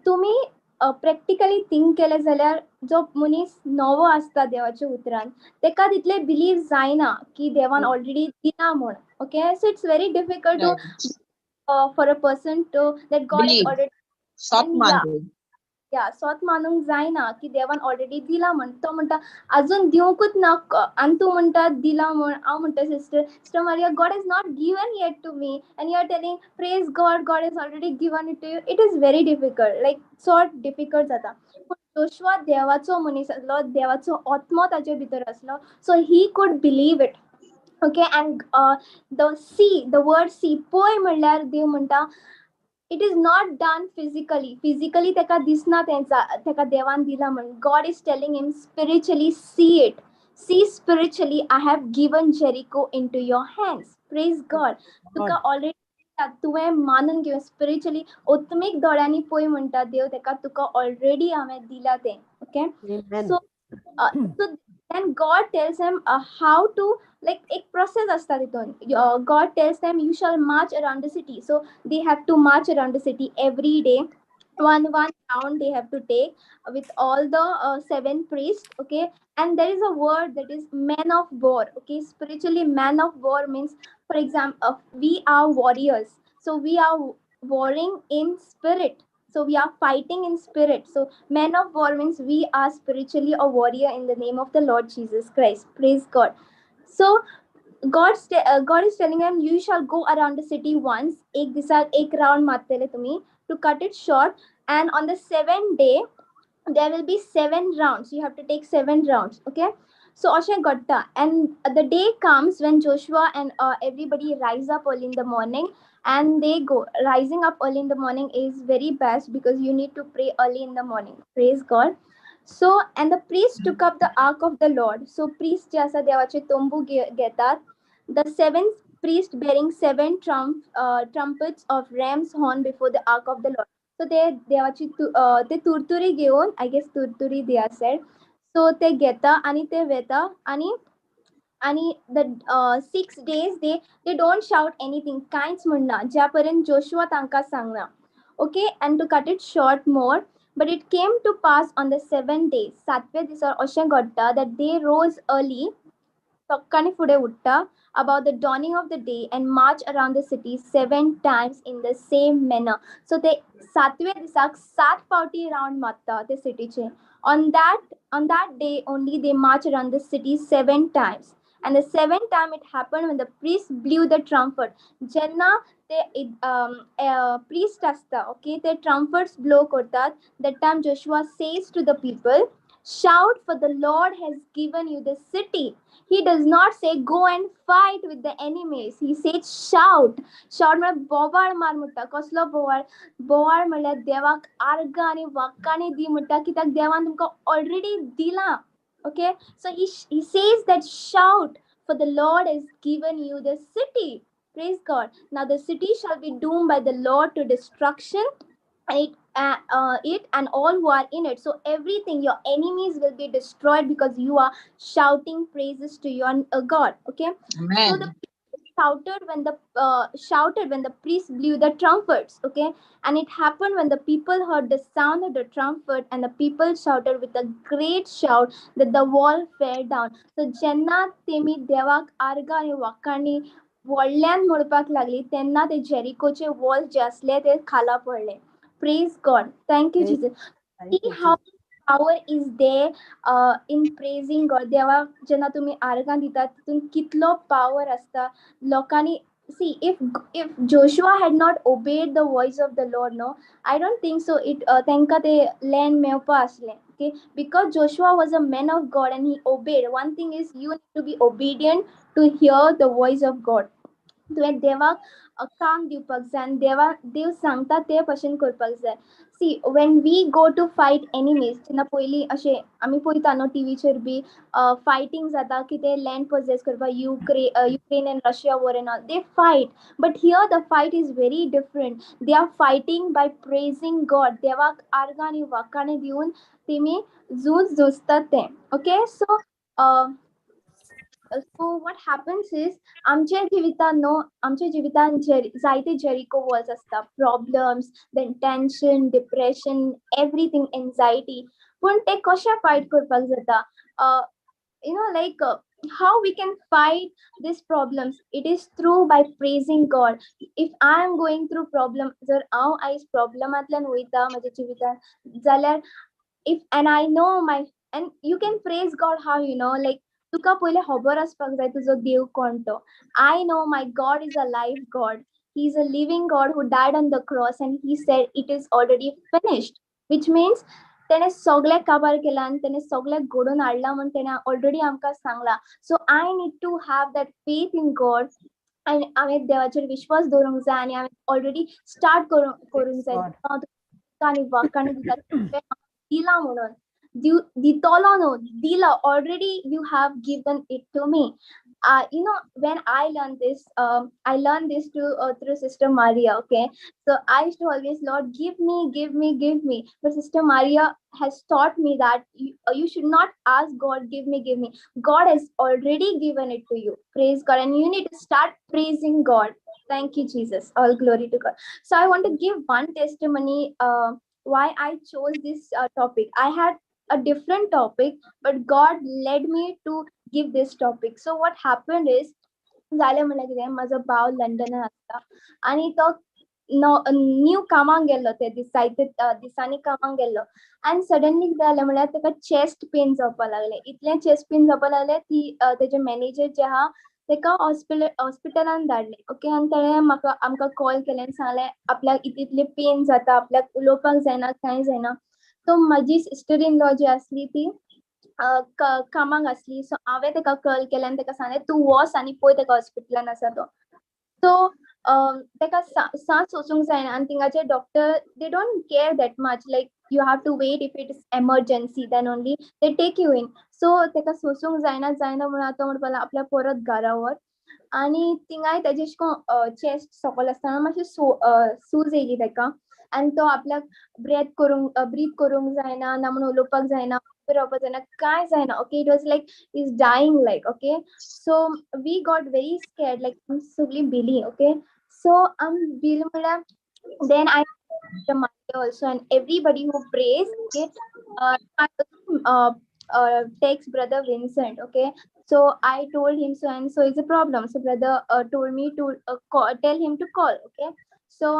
तुमी प्रॅक्टिकली थिंक केलें जाल्यार जो मनीस नवो आसता देवाच्या उतरान तेका तितले बिलीव जायना की देवान ऑलरेडी दिला म्हूण. Okay, so it's very difficult to for a person to that God is already या सोत मानूंक जायना की देवान ऑलरेडी दिला म्हण. तो म्हणटा अजून दिवंकूच ना आनी तूं म्हणटा दिला म्हण. हांव म्हणटा, Sister Maria, God is not given yet to me and you are telling, "Praise God, God is already given it to you." It is very difficult, like चड डिफिकल्ट जाता. पूण जोशुआ देवाचो मनीस आसलो, देवाचो आत्मो ताचे भितर आसलो, so he could believe it, okay? And the see, the word "see", पळय म्हणल्यार देव म्हणटा, it is not done physically. Physically ताका दिसना तेंचा ताका देवान दिला म्हण. God is telling him, "Spiritually see it. See spiritually, I have given Jericho into your hands." Praise God. तुका ऑलरेडी, तुवें मानून घेवन स्पिरिच्युअली, आत्मीक दोळ्यांनी पळय म्हणटा देव ताका, तुका ऑलरेडी हांवें दिला तें, okay? Amen. So then God tells him how to, like, एक process असता तितून. God tells them, "You shall march around the city." So they have to march around the city every day, one one round they have to take with all the seven priests, okay? And there is a word that is "men of war", okay? Spiritually, man of war means, for example, we are warriors, so we are warring in spirit, so we are fighting in spirit. So men of war means we are spiritually a warrior in the name of the Lord Jesus Christ. Praise God. So God is telling them, "You shall go around the city once." एक दिसाक एक round मारतले तुम्ही. To cut it short, and on the seventh day there will be seven rounds. You have to take seven rounds, okay? So अशें घडटा, and the day comes when Joshua and everybody rise up early in the morning and they go. Rising up early in the morning is very best because you need to pray early in the morning. Praise God. So, and the priest took up the ark of the Lord. So priest जे आसा देवाचे तंबू घेतात. The seven priest bearing seven trumpets of ram's horn before the ark of the Lord. So ते देवाची ते तुरतुरी घेवन, I guess तुरतुरी they are said, so ते घेता आणि ते वेता आणि the 6 days they don't shout anything, कांयच म्हणना ज्या पर्यंत जोशुआ तांकां सांगना, okay? And to cut it short more, but it came to pass on the seventh day, सातव्या दिसा अशें घडटा, that they rose early, सकाळी फुडें उठ्ठा, about the dawning of the day and march around the city seven times in the same manner. So ते सातव्या दिसाक सात फावटी राउंड मारता ते सिटीचे. On that day only they march around the city seven times. And the seventh time it happened when the priest blew the trumpet. जेन्ना ते priest आसता, okay, ते trumpets blow करतात, that time Joshua says to the people, "Shout, for the Lord has given you the city." He does not say, "Go and fight with the enemies." He says, "Shout." Shout म्हळ्यार बोवाळ मार म्हणटा. कसलो बोवाळ? बोवाळ म्हणल्यार देवाक आर्गां आनी वाखाणी दी म्हणटा, कित्याक देवान तुमकां ऑलरेडी दिलां, okay? So he says that, "Shout, for the Lord has given you the city." Praise God. Now the city shall be doomed by the Lord to destruction, and it and all who are in it. So everything, your enemies will be destroyed because you are shouting praises to your God, okay? So Amen. The people shouted when the priest blew the trumpets, okay? And it happened when the people heard the sound of the trumpet and the people shouted with a great shout that the wall fell down. So जेन्ना तेमी देवाक आर्गां आनी वाखाणी व्हडल्यान म्हणपाक लागली, तेन्ना ते जेरिकोचे वॉल जे आसले ते खाला पडले. Praise God. Thank you, Praise Jesus. Thank See you, how Jesus. Power is there in praising God. देवाक जेन्ना तुमी आर्गां दितात तितून कितलो पावर आसता लोकांनी. See, if Joshua had not obeyed the voice of the Lord, no, I don't think so it तांकां ते लँड मेवपा आसलें, okay? Because Joshua was a man of God and he obeyed. One thing is, you need to be obedient to hear the voice of God. तुवें देवाक काम दिवपाक जाय आनी देवा देव सांगता ते भशेन करपाक जाय. See, when we go to fight enemies, जेन्ना पयलीं अशें आमी पळयता न्हू टिवीचेर बी फायटींग जाता, कितें लँड पॉजेस करपाक, Ukraine and Russia war and all, they fight. But here the fight is very different. They are fighting by praising God. देवाक आर्गां आनी वाखाणी दिवन तेमी झूज झुजतात ते, okay? So what happens is, आमच्या जिवितान न्हू, आमच्या जिवितान जायते जेरिको वॉल्स आसता, problems, then tension, depression, everything, anxiety. पूण ते कशें फायट करपाक जाता? You know like How we can fight these problems? It is through by praising God. If I am going through problem, जर हांव आयज प्रॉब्लमांतल्यान वयता म्हज्या जिवितान जाल्यार, if and I know my, and you can praise God how, like तुका पयलें खबर आसपाक जाय तुजो देव कोण तो. I know my God is a live God. He is a living God who died on the cross and he said it is already finished, which means तेणे सगळें काबार केलां आनी तेणे सगळें घडोवन हाडलां म्हूण तेणे ऑलरेडी आमकां सांगलां. So I need to have that faith in God आनी हांवें देवाचेर विश्वास दवरूंक जाय आनी हांवें ऑलरेडी स्टार्ट करूंक जाय. God. आनी वाकाणी दिता दिला म्हणून दितलो न्हू, दिला already. You have given it to me. When I learned this, I learned this to through Sister Maria. Okay, so I used to always, "Lord, give me, give me, give me." But Sister Maria has taught me that you should not ask God, "Give me, give me." God has already given it to you. Praise God. And you need to start praising God. Thank you, Jesus. All glory to God. So I want to give one testimony, why I chose this topic. I had a different topic, but God led me to give this topic. So what happened is, जालें म्हणल्यार कितें, म्हजो भाव लंडनान आसता आनी तो new कामाक गेल्लो. ते दीस जायते दिसांनी कामाक गेल्लो आनी सडनली कितें जालें म्हणल्यार ताका चेस्ट पेन जावपाक लागलें. इतलें चेस्ट पेन जावपाक लागलें ती तेजे मॅनेजर जे आहा ताका हॉस्पिटलान धाडलें. ओके, आनी तेणें म्हाका आमकां कॉल केलें आनी सांगलें आपल्याक इतले पेन जाता, आपल्याक उलोवपाक जायना, कांय जायना. सो म्हजी सिस्टर इन लॉ जी आसली ती कामाक आसली. सो हांवें ताका कॉल केलें आनी ताका सांगलें, तूं वच आनी पळय ताका हॉस्पिटलान आसा तो. सो ताका सांस सोसूंक जायना आनी थिंगाचे doctor, they don't care that much. Like, you have to wait. If it is emergency, then only they take you in. So ताका सोसूंक जायना जायना म्हणून आतां म्हणपाक लागलो आपल्याक परत घरा व्हर. आनी थिंगाय तेजे अशें करून चेस्ट सकयल आसतना मातशी सूज येयली ताका आनी तो आपल्याक ब्रेथ करूंक ब्रीथ करूंक जायना ना म्हणून उलोवपाक जायना, उबें रावपाक जायना, कांय जायना. Okay, it was like is dying like. Okay, so we got very scared, like सगळीं भिली. ओके, सो आमी भिली म्हणल्यार then I also and everybody who prays, okay, I text Brother Vincent. Okay, so I told him so and so is a problem. So brother told me to call, tell him to call. Okay, so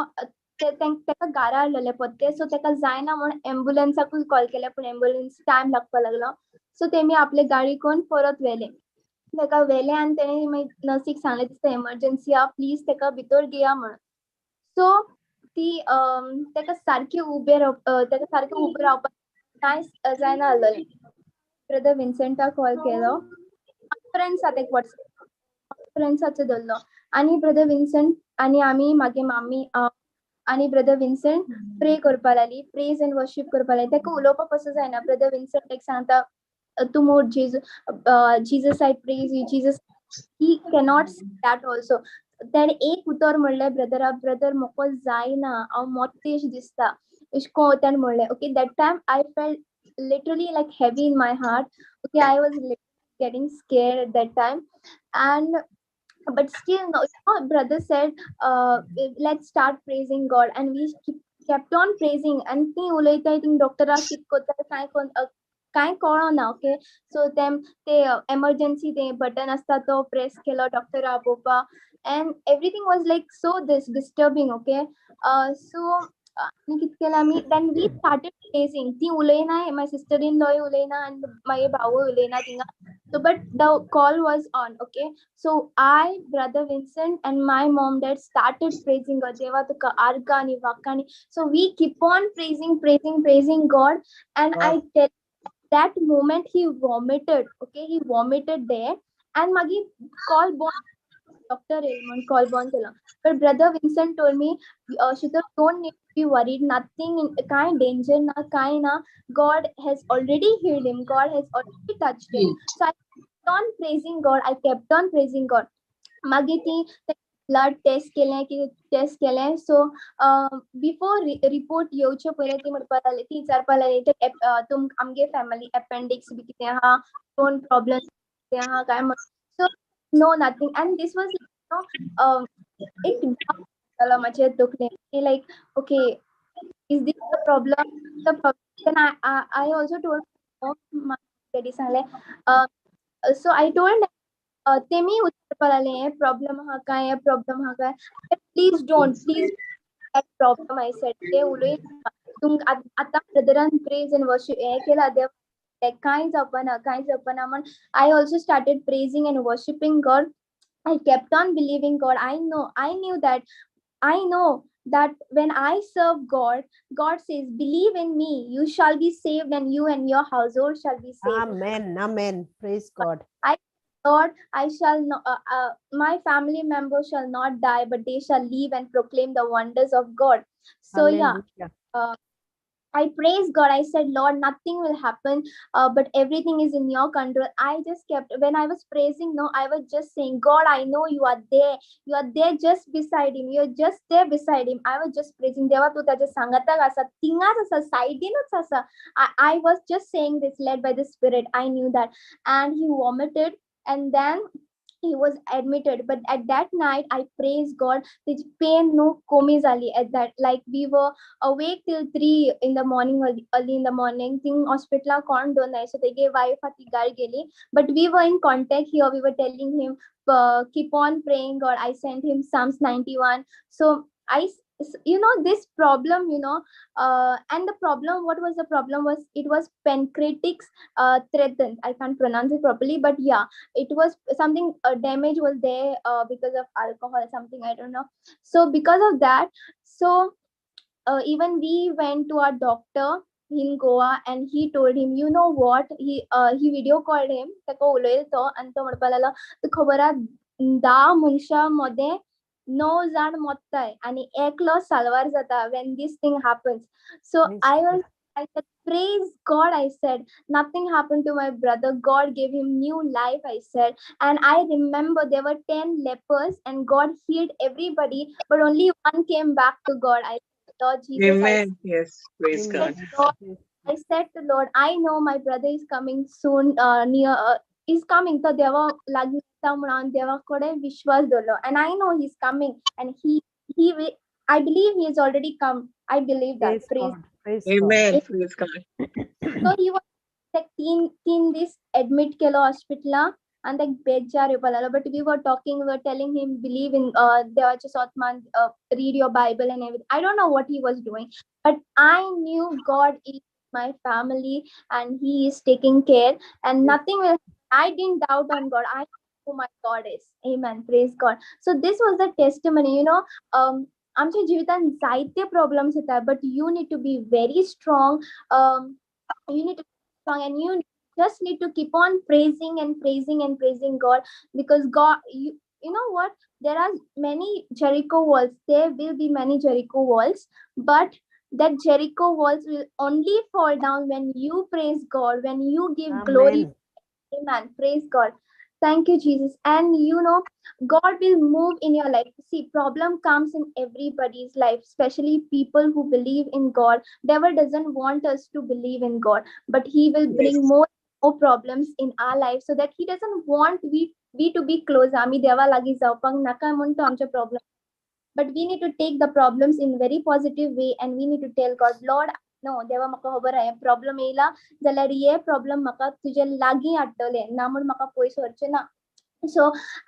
ताका घरा हाडलेले परते. So ताका जायना म्हणून एम्बुलन्साकूय call केले, पूण ambulance time लागपाक लागलो. सो तेमी आपले गाडी करून परत व्हेले ताका. व्हेले आनी तेणी मागीर नर्सीक सांगलें, दिसता एमर्जन्सी आहा, प्लीज ताका भितर घेया म्हणून. सो ती ताका सारकें उबें राव ताका सारकें उबें रावपाक कांय जायना आसलेलें. ब्रदर विन्सेंटाक कॉल केलो. कॉन्फरन्स एक वॉट्सएप कॉन्फरन्साचो दवरलो आनी ब्रदर विन्सेंट आनी आमी, मागीर मामी आनी ब्रदर विन्सेंट प्रे करपा लागली, प्रेज एंड वर्शीप करपा लागली. ताका उलोवपाक कसो जायना. ब्रदर विन्सेंट एक सांगता, तूं मोर Jesus, I praise you, Jesus. He cannot that also. तेणें एक उतर म्हणलें ब्रदरा, ब्रदर म्हाका जायना, हांव मोटेश दिसता, अशें करून तेणें म्हणलें. Okay, that time I felt literally like heavy in my heart. Okay, I was getting scared at that time. And but still no, brother said, "Let's start praising God," and we kept on praising. And ती उलयताय thing डॉक्टराक कित कोत्ता कांय कांय कळना. Okay, so ते emergency ते button आसता तो प्रेस केलो doctor आपोवपा and everything was like so this disturbing. Okay, so आनी कित केलें आमी, then we started praising. ती उलयना, my sister in law उलयना आनी मागीर भावूय उलयना थिंगा. So but the call was on. Okay, so I, Brother Vincent and my mom, dad started praising God. देवा तुका आर्गां आनी Vakani. So we keep on praising, praising, praising God. And I tell, that moment he vomited. Okay, he vomited there. And मागीर call बंद, doctor येयल म्हूण call बंद केलो. But Brother Vincent told me, "Sheetal, don't need to be worried. Nothing, कांय danger ना, कांय ना. God has already healed him. God has already touched him." So I kept on praising God. I kept on praising God. मागीर ती blood taste केलें, कितें taste केलें. So before report येवचे पयलीं ती म्हणपाक लागली, ती विचारपाक लागली ते तुम आमगे फॅमिली एपेंडिक्स बी कितें आहा, स्टोन प्रॉब्लम कितें आहा काय म्हण. So no, nothing. And this was एक जालो म्हाजे तकलेन, like, okay, is this the problem, the problem? Then I also told my daddy, सांगलें So I told तेमी विचारपा लागले हें प्रॉब्लम आहा काय, हें प्रॉब्लम आहा काय. Please don't, please that problem, I said. ते उलय तुमकां आतां ब्रदरान प्रेज एंड वर्शिप हें केलां देव कांय जावपाना, कांय जावपाना म्हण I also started praising and worshipping God. I kept on believing God. I know that when I serve God, God says, "Believe in me, you shall be saved, and you and your household shall be saved." Amen. Amen. Praise God. I Lord, I shall not, my family members shall not die, but they shall live and proclaim the wonders of God. So yeah, Hallelujah. I praise God. I said, "Lord, nothing will happen, but everything is in your control." I just kept, when I was praising, no, I was just saying, "God, I know you are there. You are there just beside him. You're just there beside him." I was just praising. देवा तूं ताच्या सांगाताक आसा, थिंगाच आसा, सायडीनूच आसा. I was just saying this, led by the Spirit. I knew that. And he vomited, and then he was admitted. But at that night, I praised God. The pain no कमी जाली at that. Like, we were awake till 3 in the morning, early in the morning. Thing हॉस्पिटला कोण दवरनाय, so तेगे wife तिगार गेली, but we were in contact here. We were telling him, "Keep on praying God." I sent him Psalms 91. So I you know this problem, and the problem, what was the problem was, it was pancreatic threatened. I can't pronounce it properly, but yeah, it was something, damage was there because of alcohol, something, I don't know. So because of that, so even we went to our doctor in Goa and he told him, you know what, he video called him. ताका उलयलो तो आनी तो म्हणपाक लागलो, तुका खबर आहा, 10 मनशां मदें णव जाण मोत्ताय आनी एकलो साल्वार जाता when this thing happens. So Praise I God. Was I said, "Praise God." I said, "Nothing happened to my brother. God gave him new life," I said. And I remember there were 10 lepers and God healed everybody, but only one came back to God. I said, "Lord Jesus," I Amen. Yes. Praise Amen. God. Lord, I said to Lord, "I know my brother is coming soon, near, is coming." तो देवा लागीं येता म्हणून देवा कडेन विश्वास दवरलो and I know he's coming and he will, I believe he has already come. I believe that. Praise Praise God. Praise God. Amen. Praise God. So he was like तीन दीस admit केलो हॉस्पिटलां आनी ताका बेजार येवपा लागलो, but we were talking, we were telling him, "Believe in देवाचे सोतमान, read your Bible and everything." I don't know what he was doing, but I knew God is my family and he is taking care and nothing will, I didn't doubt on God. I know who my God is. Amen. Praise God. So this was the testimony. आमच्या जिवितान जायते problems येतात, but you need to be very strong. You need to be strong and you just need to keep on praising and praising and praising God, because God, you know what, there are many Jericho walls. There will be many Jericho walls, but that Jericho walls will only fall down when you praise God, when you give glory. Amen. Amen. Praise God. Thank you, Jesus. And God will move in your life. See, problem comes in everybody's life, especially people who believe in God. Devil doesn't want us to believe in God, but he will bring Yes. more problems in our life so that he doesn't want we to be close. आमी देवा लागीं जावपाक नाका म्हूण तो आमचे problem. But we need to take the problems in very positive way and we need to tell God, "Lord, no, देवा म्हाका खबर आहा प्रॉब्लम येयला जाल्यार हे प्रॉब्लम म्हाका तुजे लागीं हाडटले, ना म्हूण म्हाका पयस व्हरचे ना." So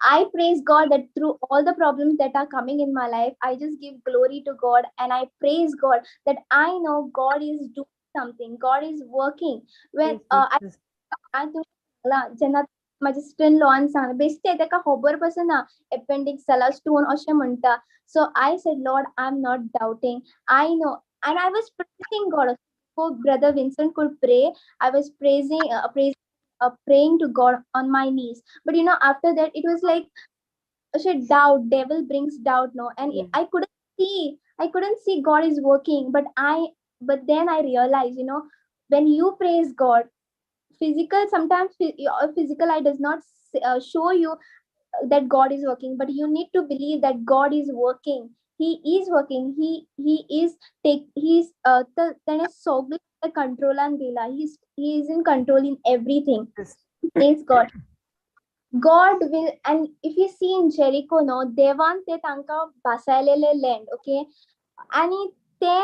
I praise God that through all the problems that are coming in my life, I just give glory to God and I praise God that I know God is doing something. God is working. When Praise I Jesus. हांवें तुमकां सांगलां, जेन्ना म्हाजे sister in loan सांगलें, बेश्टें ताका खबर पासून ना एपेंडिक्स जाला, स्टोन अशें म्हणटा. So I said, "Lord, I am not doubting. I know." And I was praising God. Before Brother Vincent could pray, I was praying to God on my knees. But after that, it was like अशें doubt, devil brings doubt, no? And I couldn't see God is working. But then I realized, when you praise God, physical, sometimes your physical eye does not show you that God is working, but you need to believe that God is working. He is working. He is take he's तेणे सगळें कंट्रोलान दिला. He is in control in everything. Praise God. God will, and if you see in Jericho, no, देवान ते तांकां भासायलेले land, okay, आणि ते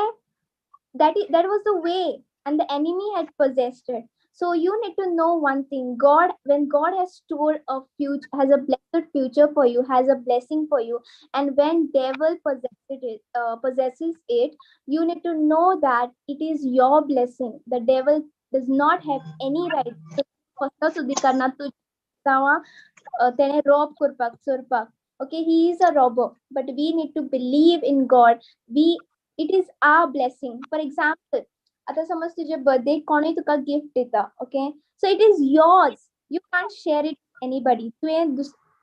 that was the way and the enemy had possessed it. So you need to know one thing. God, when God has stored a future, has a blessed future for you, has a blessing for you, and when devil possesses it, you need to know that it is your blessing. The devil does not have any right. Okay, he is a robber, but we need to believe in God. It is our blessing. For example, आता समज तुझे birthday कोणूय तुका gift दिता, okay, so it is yours, you can't share it anybody. तुवें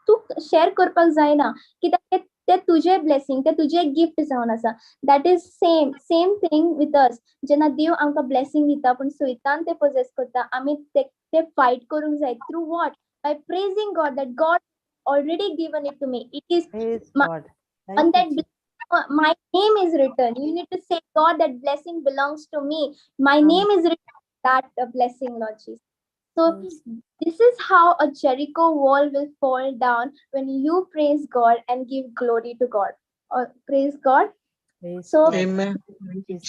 तूं share करपाक जायना कित्याक ते तुजे ब्लेसिंग, ते तुजे गिफ्ट जावन आसा. That is same same thing with us. जेन्ना देव आमकां ब्लेसिंग दिता पूण स्वतान ते पोजेस करता, आमी ते फायट करूंक जाय. Through what? By praising God that God already given it to me. It is on that my name is written. You need to say, God, that blessing belongs to me. My name is written, that blessing, Lord Jesus. So this is how a Jericho wall will fall down when you praise God and give glory to God. Praise God. Praise so God. Amen. I give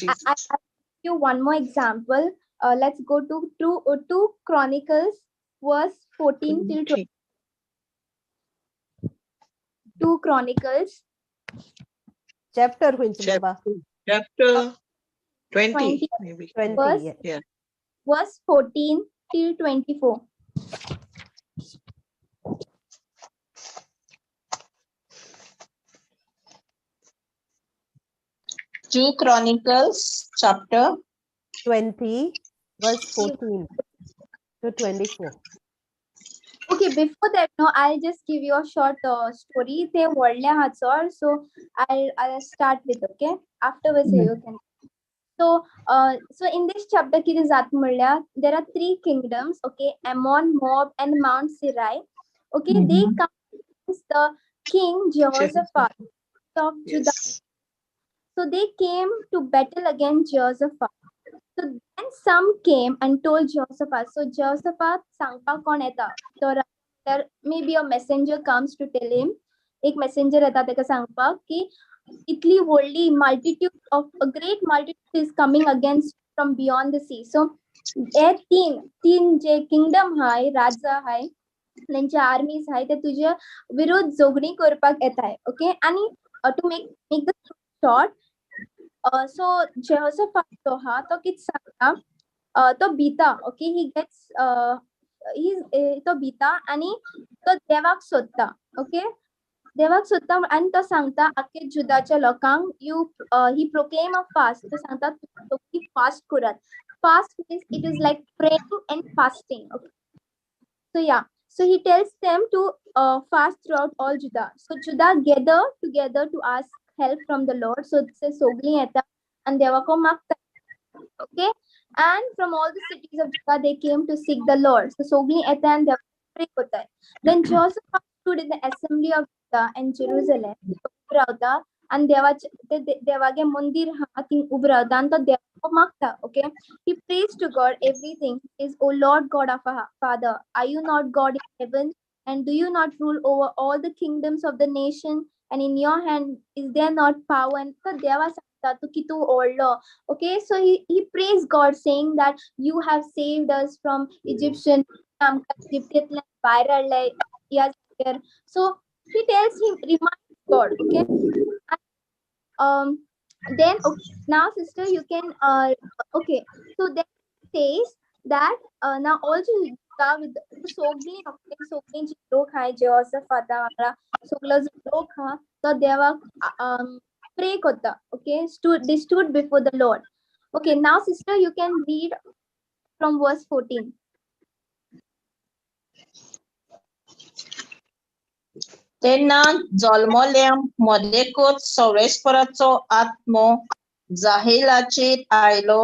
you one more example. Let's go to 2 Chronicles, verse 14 till 20. 2 Chronicles. Chapter which? Chapter 20, maybe. 20, verse, yeah. Verse 14 till 24. Two Chronicles chapter 20, verse 14 to 24. Okay, before that, no, I'll just give you a short story. They so I'll start with, okay? Afterwards, you can. So, so in this chapter, there are three kingdoms, okay? Ammon, Moab, and Mount Seir. Okay, they come against the king Jehoshaphat of Judah. Yes. So they came to battle against Jehoshaphat. So then some came and told Jehoshaphat. So Jehoshaphat sangpa kon eta. So there maybe a messenger comes to tell him. Ek messenger eta teka sangpa ki itli worldly multitude of a great multitude is coming against from beyond the sea. So eh teen je kingdom hai, raja hai, त्यांच्या armies hai, ते तुझ्या विरुद्ध जोगणी करपाक येताय. Okay, आणि to make the short, so Jehoshaphat तो हा तो कित सांगता, तो भीता. ओके, he gets तो भीता आणि तो देवाक सोदता. ओके, देवाक सोदता आणि तो सांगता आख्खे जुदाच्या लोकांक, you he proclaim a fast. तो सांगता तुम्ही फास्ट करात. Fast means it is like praying and fasting. Okay, so yeah, so he tells them to fast throughout all Judah. So Judah gather together to ask help from the Lord. So say sogli eta and devako magta. Okay, and from all the cities of Judah they came to seek the Lord. So sogli eta and pray hota hai. Then Jehoshaphat stood in the assembly of Judah and Jerusalem. Ubrauta and devage mandir ha ting ubrauta and to devako magta. Okay, he prays to God everything. He says, O Lord God of our Father, are you not God in heaven? And do you not rule over all the kingdoms of the nation? And in your hand is there not power? And so deva sangta tu ki tu orlo. Okay, so he prays God saying that you have saved us from Egyptian. So he tells him, reminds God. Okay, and, then okay, now sister you can okay, so then it says that now also with सगळीं सगळीं जी लोक आहाय जेहोशफाता वांगडा सगलो जो लोक आहा तो देवाक प्रे करता. Okay, they stood before the Lord. Okay, now sister you can read from verse 14. तेन्ना जल्मल्या मदेकूच सवेस्पराचो आत्मो जाहेलाचेर आयलो.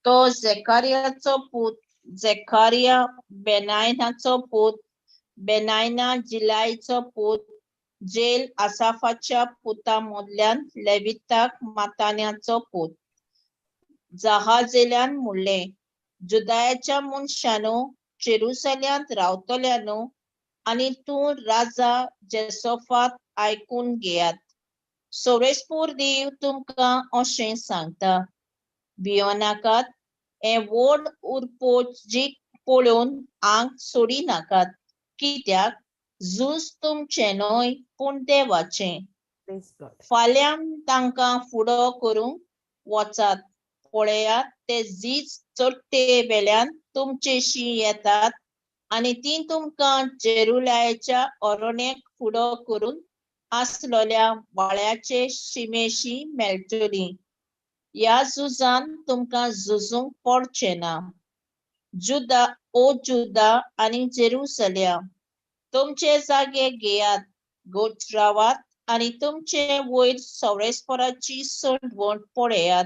तो जेकारियाचो पूत, जेकारिया बेनायनाचो पूत, बेनायना जिलायचो पूत, जेल आसाफाच्या पुता मदल्यान लेविताक मातान्याचो पूत. जहाजेल्यान म्हणलें, जुदायाच्या मनशानो, जेरुसल्यांत रावतल्यानो आनी तूं राजा जेसोफात आयकून घेयात. सोरेसपूर देव तुमकां अशें सांगता, भियोनाकात, हें व्हड उरपोजीक पळोवन आंग सोडी नाकात, कित्याक झूज तुमचें न्हय पूण देवाचें. Praise God. फाल्यां तांकां फुडो करूंक वचात. पळयात, ते झीज चडटे वेल्यान तुमचेशी येतात आनी ती तुमकां जेरुलायाच्या अरण्यक फुडो करून आसलोल्या वाळ्याचे शिमेशी मेळटली. ह्या झुजान तुमकां झुजूंक पडचें ना. जुदा, ओ जुदा आनी जेरुसल्या, तुमचे जागे घेयात, गोट रावात आनी तुमचे वयर सवळेसपराची सणवण पळयात.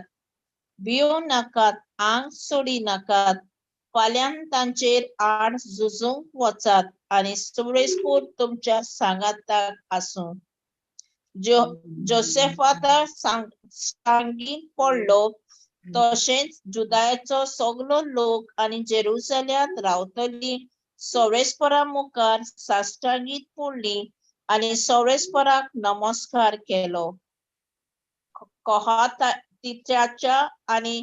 भियों नाकात, आंग सोडी नाकात. फाल्यां तांचेर आड झुजूंक वचात आनी सवळेसपूर तुमच्या सांगाताक आसूं. जो जोसेफाता सांगीत पडलो तशेंच जुदायाचो सगलो लोक आनी जेरुसल्यांत रावतली सवळेसपरा मुखार साश्टांगीत पडली आनी सवळेसपराक नमस्कार केलो. कोहातिच्याच्या आनी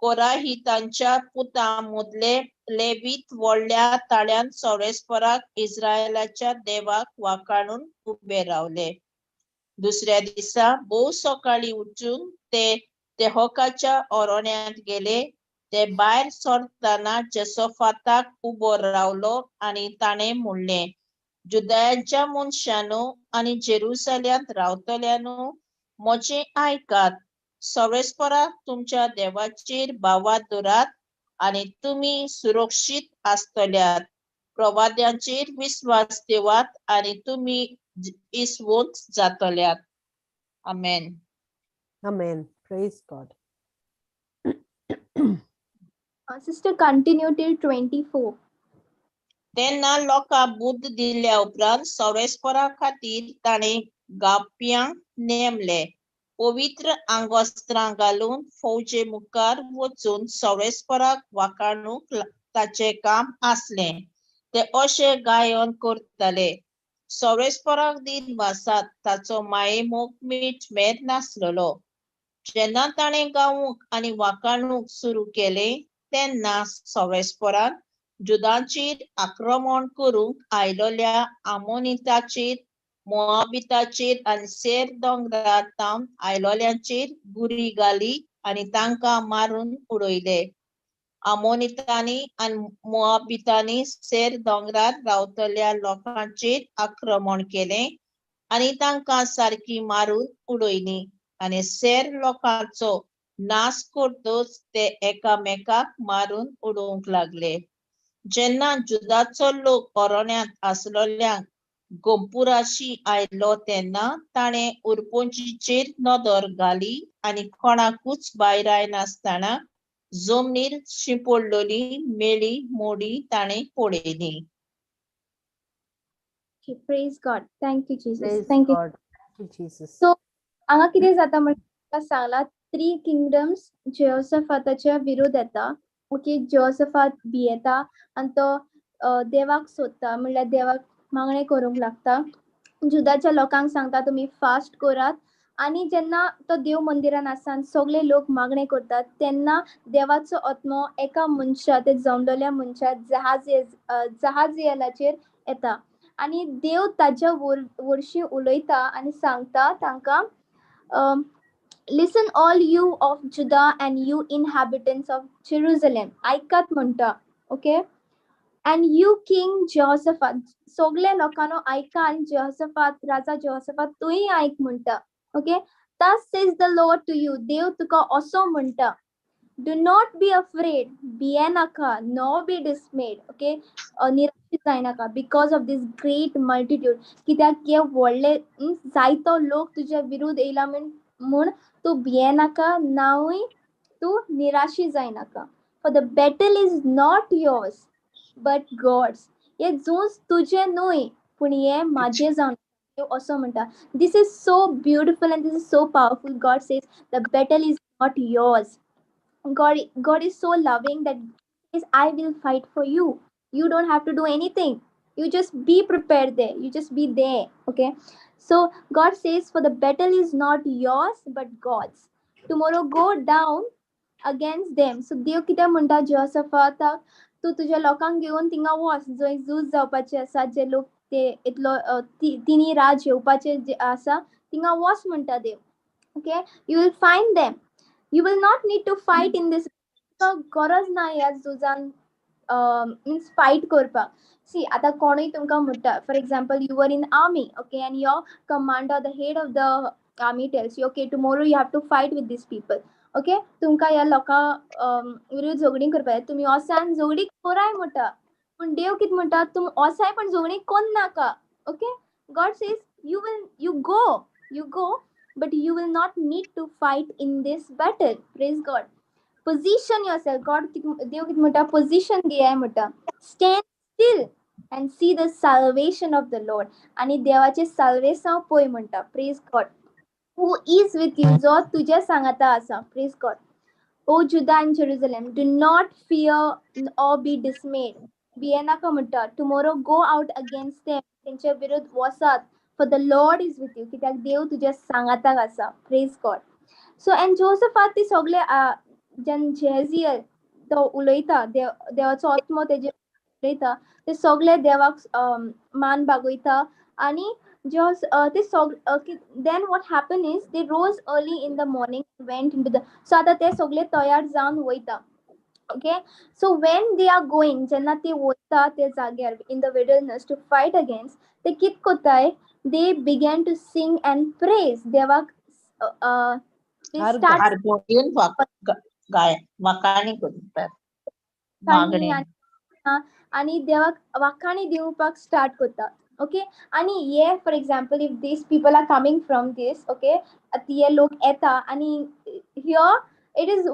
कोराहितांच्या पुतां मदले लेवीत व्हडल्या ताळ्यान सवळेसपराक इस्रायलाच्या देवाक वाखाणून उबे रावले. दुसऱ्या दिसा भोव सकाळी उठून ते तेहोकाच्या अरण्यांत गेले. ते भायर सरतना जेसोफाताक उबो रावलो आनी ताणें म्हणलें, जुदायांच्या मनशांनो आनी जेरुसल्यांत रावतल्यांनो, म्हजें आयकात. सवळेसपराक तुमच्या देवाचेर भावार्थ दवरात आनी तुमी सुरक्षीत आसतल्यात. प्रवाद्यांचेर विस्वास दवरात आनी तुमी इसवंत जातल्यात. आमेन. Amen. Praise God. Sister, continue till 24. तेन्ना लोकांक बुद्द दिल्या उपरांत सवळेसपरा खातीर ताणें गावप्यांक नेमले. पवित्र आंगवस्त्रां घालून फौजे मुखार वचून सवळेसपराक वाखाणूंक ताचें काम आसलें. ते अशें गायन करताले, सवळेसपराक दिन वासात, ताचो मायेमोग मीठ मेर नासलेलो. जेन्ना ताणें गावूंक आनी वाखाणूंक सुरू केलें तेन्ना सवळेसपरान जुदांचेर आक्रमण करूंक आयलोल्या आमोनिताचेर, मोआबिताचेर आनी सेर दोंगरार तावन आयलोल्यांचेर गुरी घाली आनी तांकां मारून उडयले. आमोनितांनी आनी मोआबितांनी सेर दोंगरार रावतल्या लोकांचेर आक्रमण केलें आनी तांकां सारकी मारून उडयलीं आनी सेर लोकांचो नाश करतच ते एकामेकाक मारून उडोवंक लागले. जेन्ना जुदाचो लोक अरण्यांत आसलोल्यांक गोंपुराशी आयलो तेन्ना ताणें उरपोंचीचेर नदर घाली आनी कोणाकूच भायरायनासतना जमनीर शिंपडलोली मेळी मोडी ताणें पळयली. Okay, praise God. Thank you, Jesus. Praise Thank you. God. Thank you, Jesus. So, हांगा कितें जाता म्हणल्यार सांगला, थ्री किंगडम्स जेहोसफाताच्या विरोध येता. ओके, जेहोसफात भियेता आनी तो देवाक सोदता, म्हणल्यार देवाक मागणें करूंक लागता. जुदाच्या लोकांक सांगता तुमी फास्ट करात. आनी जेन्ना तो देव मंदिरान आसा आनी सगळे लोक मागणें करतात तेन्ना देवाचो आत्मो एका मनशा, ते जमलेल्या मनशा जहाजियलाचेर येता आनी देव ताच्या वरशीं उलयता आनी सांगता तांकां, listen all you of Judah and you inhabitants of Jerusalem, आयकात म्हणटा. ओके, एंड you king जेहोसफात, सगळे लोकांनो आयका आनी जेहोसफात, राजा जेहोसफात तूंय आयक म्हणटा. Okay, thus says the Lord to you, देव तुका असो म्हणटा, do not be afraid, भियेनाका, nor be dismayed. Okay, निराश जायनाका because of this great multitude, कित्याक हे व्हडले जायतो लोक तुज्या विरुद्ध येयला म्हूण तूं भियेनाका, नावूय तूं निराशी जायनाका. For the battle is not yours but God's. हे झूज तुजें न्हय पूण हें म्हाजें जावन असो म्हणटा. This is so beautiful and this is so powerful. God says the battle is not yours. God is so loving that says, I will fight for you. You don't have to do anything. You just be prepared there. You just be there. Okay. So God says, for the battle is not yours but God's. Tomorrow go down against them. So देव कितें म्हणटा जेहोसफाताक, तूं तुज्या लोकांक घेवन थिंगा वच जंय झूज जावपाचे आसा, जे लोक ते इतलो तिनी राज येवपाचे जे आसा थिंगा वच म्हणटा देव. Okay, you will find them, you will not need to fight in this. गरज ना ह्या झुजान मिन्स फायट करपाक. सी, आतां कोणूय तुमकां म्हणटा, for example, you are in army, okay, and your commander, the head of the army, tells you, "Okay, tomorrow you have to fight with these people," okay, तुमकां ह्या लोकां विरुद्ध झगडीं करपाक जाय. तुमी वसान झगडीं कराय म्हणटा. पूण देव कितें म्हणटा? तुमी वसाय पण झगडीं कोन्नाका. Okay, God says you will you go, you go, but you will not need to fight in this battle. Praise God. Position yourself. God, देव कितें म्हणटा? पोझिशन घेयाय म्हणटा. Stand still and see the salvation of the Lord. आनी देवाचें साल्वेसांव पळय म्हणटा. Praise God, who is with you, जो तुज्या सांगाता आसा. Praise God. O Judah and Jerusalem, do not fear or be dismayed. भियेनाका म्हणटा. Tomorrow go out against them. तेंच्या विरुद्ध वसात. For the Lord is with you. कित्याक देव तुज्या सांगाताक आसा. Praise God. So and Jehoshaphat ती सगळे जेन्ना जेझियल तो उलयता, देव देवाचो आत्मो तेजे उलयता, ते सगळे देवाक मान बागयता आनी just ते सग then what happened is they rose early in the morning, went into the, so आता ते सगळे तयार जावन वयता. Okay, so when they are going, जेन्ना ते वयता ते जाग्यार in the wilderness to fight against, ते कित कोताय? They began to sing and praise देवाक. They start आर्गां घेवन गाय वाखाणी करतात, मागणी. आनी देवाक वाखाणी दिवपाक स्टार्ट करता. ओके, आनी हे, for example, if these people are coming from this, okay, हे लोक येता आनी here it is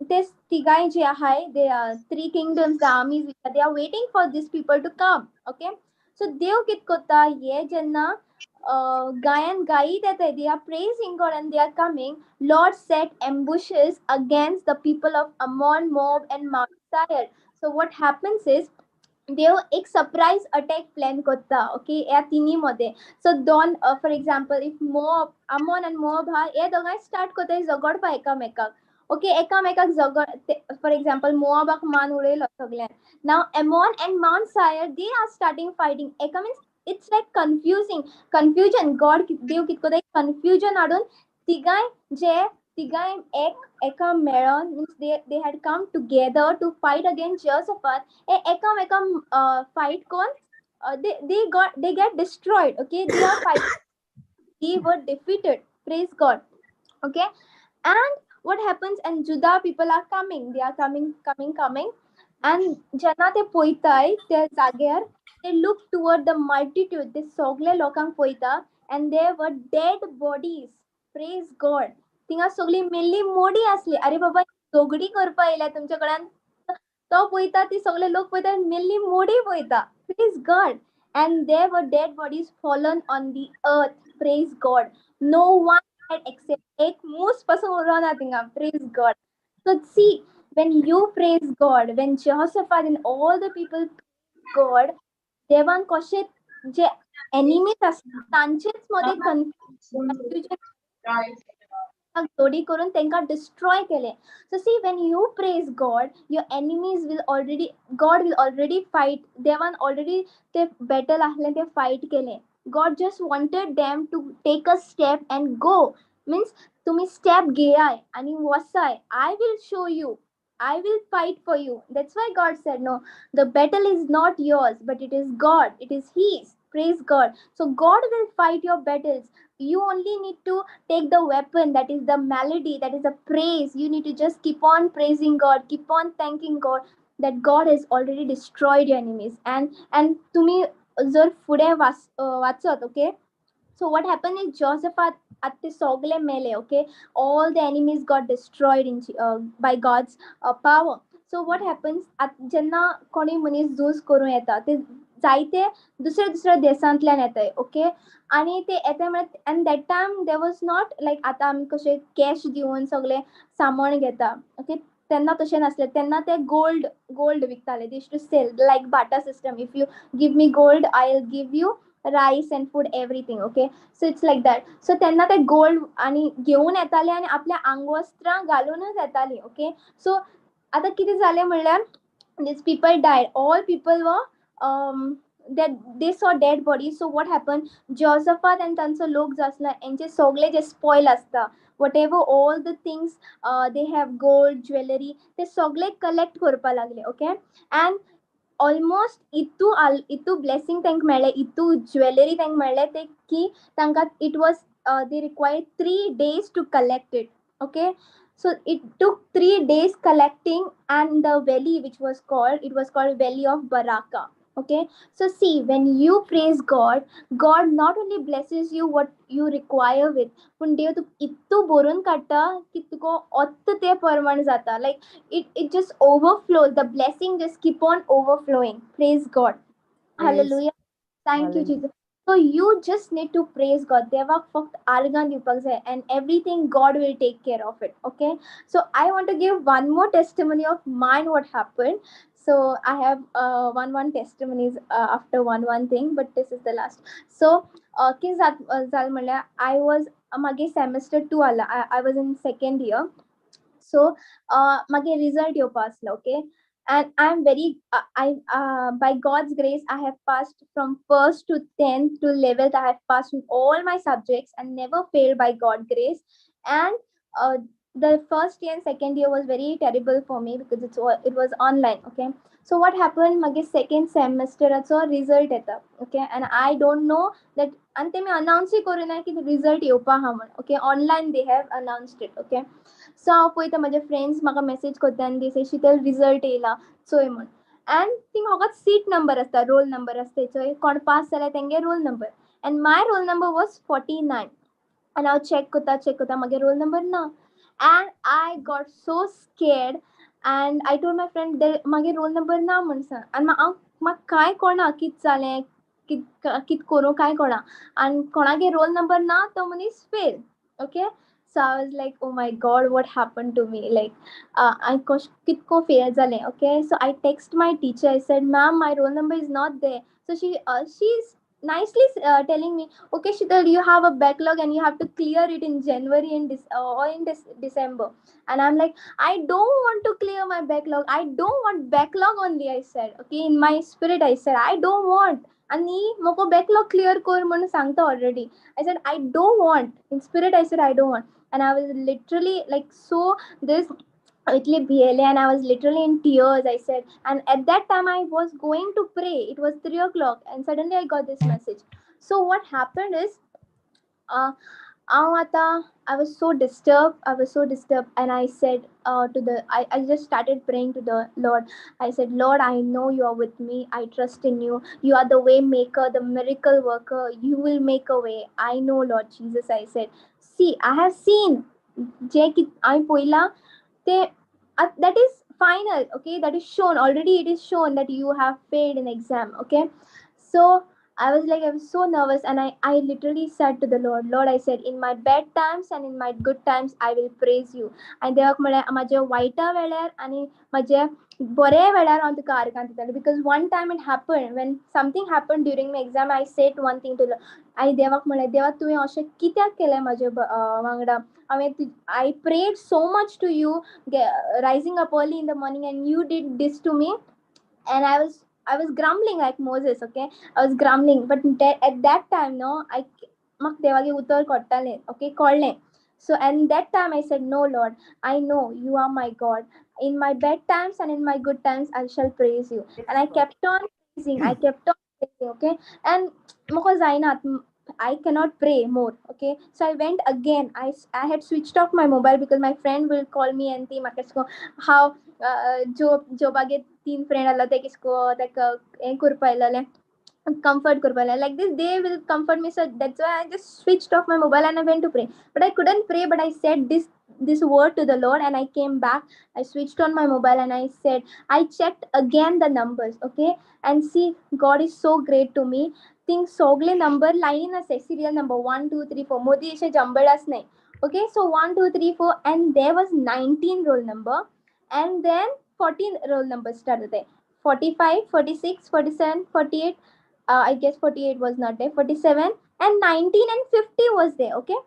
ते तिगांय जे आहाय, they three kingdoms, the armies, they are waiting for these people to come. Okay, so देव कित करता? हे जेन्ना गायन गायीत येताय, they are praising God and they are coming, Lord set ambushes against the people of Ammon, Moab and Mount Seir. So what happens is देव एक surprise attack plan करता, ओके, ह्या तिनी मध्ये. सो दोन, for example, if Moab, Ammon आनी mob हा, हे दोगांय स्टार्ट करताय झगडपा एकामेकाक. ओके, एकामेकाक झगड, फॉर एक्झाम्पल, मोआबाक मान उडयलो सगळ्यान. Now Ammon and Mount Seir, they are starting fighting एका, means it's like confusing, confusion. God, देव कित करता? कन्फ्युजन हाडून तिगांय जे तिगांय एक एका मेळोन, means they had come together to fight against Jehoshaphat, हे एकामेका फायट कोन्न they get destroyed. Okay, they are fight, they were defeated. Praise God. Okay, and what happens, and Judah people are coming, they are coming, coming, coming, and जेन्ना ते पळयताय त्या जाग्यार, they look toward the multitude, ते सगळे लोकांक पळयता, and there were dead bodies. Praise God. थिंगा सगळी मेल्ली मोडी असली. अरे बाबा, झगडी करपा येयल्या तुमच्या कडेन. तो पळयता, ती सगळे लोक पळयता, मेल्ली मोडी पळयता. Praise God. And there were dead bodies fallen on the earth. Praise God. No one had escaped. एक मूस पासून उरना थिंगा. Praise God. So see, when you praise God, when Jehoshaphat and all the people praise God, देवान कशे जे enemies आसता तांचेच मध्ये कन्फ्युजन जोडी करून तांकां डिस्ट्रॉय केले. So see, when you praise God, your enemies will already, God will already fight. देवान ऑलरेडी ते बॅटल आहले ते फायट केले. God just wanted them to take a step and go, means तुमी स्टेप घेयाय आनी वसाय. I will show you, I will fight for you. That's why God said, "No, the battle is not yours, but it is God. It is His." Praise God. So God will fight your battles. You only need to take the weapon, that is the melody, that is a praise. You need to just keep on praising God, keep on thanking God that God has already destroyed your enemies. And तुम्ही जर फुडें वाच वाचत, okay, so what happened is Jehoshaphat आतां ते सगळे मेले. Okay, all the enemies got destroyed in by God's power. So what happens, जेन्ना कोणी मनीस झूज करूं येता, ते जायते दुसऱ्या दुसऱ्या देशांतल्यान येताय. ओके, आनी ते येता म्हळ्यार, and that time there was not like आतां आमी कशे कॅश दिवन सगळें सामान घेता. ओके, तेन्ना तशें नासलें. तेन्ना ते गोल्ड गोल्ड विकताले. They used to sell like barter system: if you give me gold, I will give you rice and food, everything. Okay, so it's like that. So तेन्ना ते गोल्ड आनी घेवन येताले आनी आपल्या आंगवस्त्रां घालूनच येताली. ओके, सो आतां कितें जालें म्हणल्यार These people died, all people were that they saw dead bodies. So what happened, Jehoshaphat and तांचो लोक जो आसला, हेंचे सगळे जे spoil आसता, whatever all the things they have, gold, jewelry, ते सगळे collect करपा लागले, okay? And almost इतू इतू ब्लेसिंग तांकां मेळ्ळें, इतू ज्वेलरी तांकां मेळ्ळें ते की तांकां it was they required 3 days to collect it, okay? So it took 3 days collecting, and the valley which was called, it was called Valley of Baraka, okay? So see, when you praise God, God not only blesses you what you require with, पूण देव तुका इतू भरून काडटा की तुका ओत्त ते प्रमाण जाता. Like it just overflows, the blessing just keep on overflowing. Praise God. Hallelujah. Thank you, Hallelujah. Jesus. So you just need to praise God. देवाक फक्त आर्गां दिवपाक जाय and everything God will take care of it, okay? So I want to give one more testimony of mine, what happened. So I have one testimonies after one thing, but this is the last. So कितें जात जालें म्हणल्यार, I was मागीर semester two आला, I was in second year. So मागीर result येवपा आसलो, okay? And I'm very I by God's grace I have passed from first to 10th to 11th. I have passed in all my subjects and never failed by God grace. And the first year and second year was very terrible for me because it was online, okay? So what happened, मागीर second semester चो result येता, okay? And I don't know that, आनी तेमी अनाउन्सूय करूं ना की result येवपा आहा म्हण, okay? Online they have announced it, okay? So हांव पळयता, म्हाजे फ्रेंड्स म्हाका मॅसेज करता आनी they Sheetal, result येयला चोय म्हण. अँड थिंग फकत सीट नंबर आसता, रोल नंबर आसता चोय, कोण पास जाल्यार तेंगे roll number, and my roll number was 49. आनी हांव चॅक करता, चॅक करता, म्हागे रोल नंबर ना. And I got so scared and I told my friend, म्हागे रोल नंबर ना म्हण सांग. आनी हांव म्हाका कांय कळना कित जालें, कित कित करूं, कांय कळना. आनी कोणागे रोल नंबर ना तो मनीस fail, okay? So I was like, oh my God, what happen to me? Like I कश कितको फेल जालें, okay? So I text my teacher, I said, "Ma'am, my roll number is not there." So she is nicely telling me, "Okay, Shital, you have a backlog and you have to clear it in January and or in December." And I'm like, "I don't want to clear my backlog. I don't want backlog only," I said. Okay, in my spirit, I said, "I don't want." आणि म्हाका backlog clear कर म्हणून सांगता already. I said, "I don't want." In spirit I said, "I don't want." And I was literally like so this, इतले भियेले and I was literally in tears, I said. And at that time I was going to pray. It was 3 o'clock and suddenly I got this message. So what happened is, हांव आतां I was so disturbed. I was so disturbed, and I said to the I just started praying to the Lord. I said, "Lord, I know you are with me. I trust in you. You are the way maker, the miracle worker. You will make a way. I know, Lord Jesus," I said. "See, I have seen जे कित हांवें पळयलां ते that is final, okay? That is shown already. It is shown that you have failed in exam, okay?" So I was like, I was so nervous, and I literally said to the Lord, "Lord," I said, "in my bad times and in my good times, I will praise you." आनी देवाक म्हळ्यार म्हाज्या वायटा वेळार आनी म्हाज्या बऱ्या वेळार हांव तुका आर्गां दितालें, because one time it happen, when something happen during my exam, I said one thing to हांवें देवाक म्हळें, देवा, तुवें अशें कित्याक केलें म्हाजे वांगडा? हांवें I prayed so much to you, rising up early in the morning, and you did this to me. And I was grumbling like Moses, okay? I was grumbling, but at that time, no, I म्हाका देवागे उतर कळटालें, okay, कळ्ळें. So and that time I said, "No, Lord, I know you are my God. In my bad times and in my good times, I shall praise you." And I kept on praising, I kept on praising, okay? And म्हाका जायना, I cannot pray more, okay? So I went again. I had switched off my mobile because my friend will call me and ती म्हाका अशें हांव जो जोबागे तीन friend आसलो ते किसको ताका हें करपा आयलेलें, comfort करपा आयलेलें. Like this they will comfort me. So that's why I just switched off my mobile and I went to pray, but I couldn't pray. But I said this word to the Lord and I came back. I switched on my mobile and I said, I checked again the numbers, okay? And see, God is so great to me. Think सगळे number लायनीन आसा, serial number 1, 2, 3, 4, Modi अशें jumbled आसनाय, okay? So 1, 2, 3, 4, and there was 19 roll number, and then 14 roll number start जाताय, 45, 46, 47, 48, I guess 48 was not there, 47 and 19 and 50 was there, okay?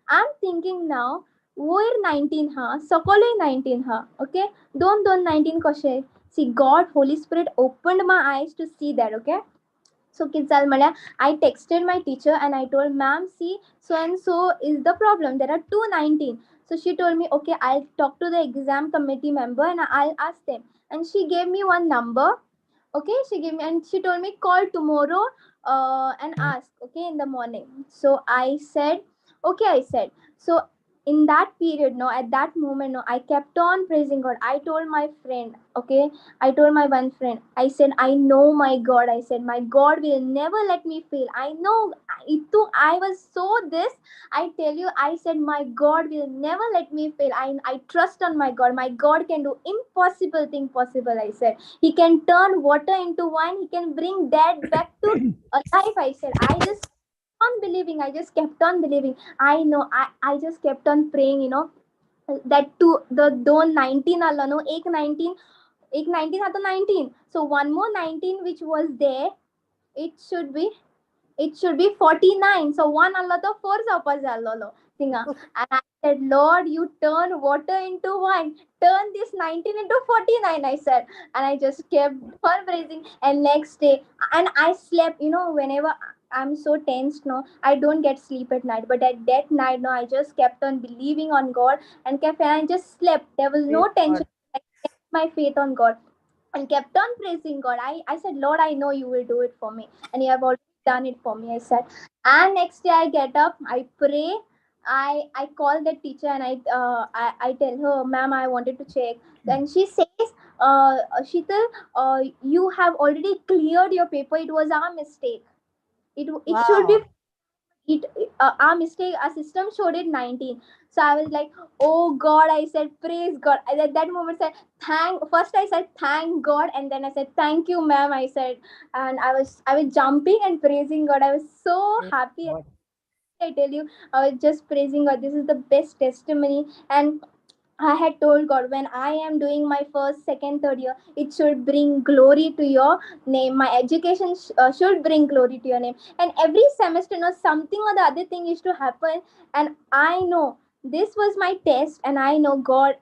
I'm thinking now, वयर 19 हा, सकलूय 19 हा, okay? दोन दोन 19 कशे? See, God, Holy Spirit opened my eyes to see that, okay? So कितें जालें म्हळ्यार, I texted my teacher and I told, ma'am, see, so and so is the problem, there are 2 19. So she told me, okay, I'll talk to the exam committee member and I'll ask them. And she gave me one number, okay? She gave me and she told me, call tomorrow and ask, okay, in the morning. So I said, okay, I said. So in that period, no, at that moment, no, I kept on praising God. I told my friend, okay, I told my one friend, I said, I know my God. I said, my God will never let me fail. I know it too. I was so this, I tell you, I said, my God will never let me fail. I trust on my God. My God can do impossible thing possible. I said, he can turn water into wine. He can bring dead back to life. I said, I just on believing. I just kept on believing. I know, I just kept on praying. That two, the दोन 19 आलो न्हू, एक 19, एक 19 आता 19, so one more 19 which was there, it should be 49. So one आलो तो 4 जावपा जाय आसलेलो थिंगा. And I said, Lord, you turn water into wine, turn this 19 into 49, I said. And I just kept on praising. And next day, and I slept. Whenever I'm so tensed, no, I don't get sleep at night. But at that night, no, I just kept on believing on God and kept, and I just slept. There was no Praise God. Tension. I kept my faith on God and kept on praising God. I said, Lord, I know you will do it for me. And you have already done it for me, I said. And next day I get up, I pray. I call the teacher and I tell her, ma'am, I wanted to check. Then she says, Sheetal, you have already cleared your paper. It was our mistake. It should be it our mistake, our system showed it 19. So I was like, oh God, I said, praise God. And at that moment said thank, first I said thank God, and then I said thank you, ma'am, I said. And I was jumping and praising God. I was so Praise happy. God. I tell you, I was just praising God. This is the best testimony. And I had told God, when I am doing my first, second, third year, it should bring glory to your name. My education should bring glory to your name. And every semester, something or the other thing used to happen. And I know this was my test, and I know, God,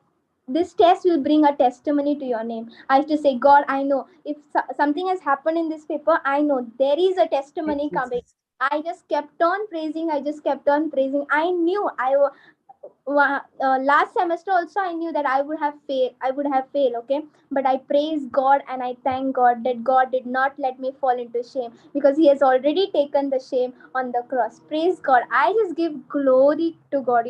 this test will bring a testimony to your name. I used to say, God, I know if something has happened in this paper, I know there is a testimony coming. Jesus. I just kept on praising. I just kept on praising. I knew last semester also I knew that I would have failed. I would have failed. Okay, but I praise God and I thank God that God did not let me fall into shame because He has already taken the shame on the cross. Praise God. I just give glory to God.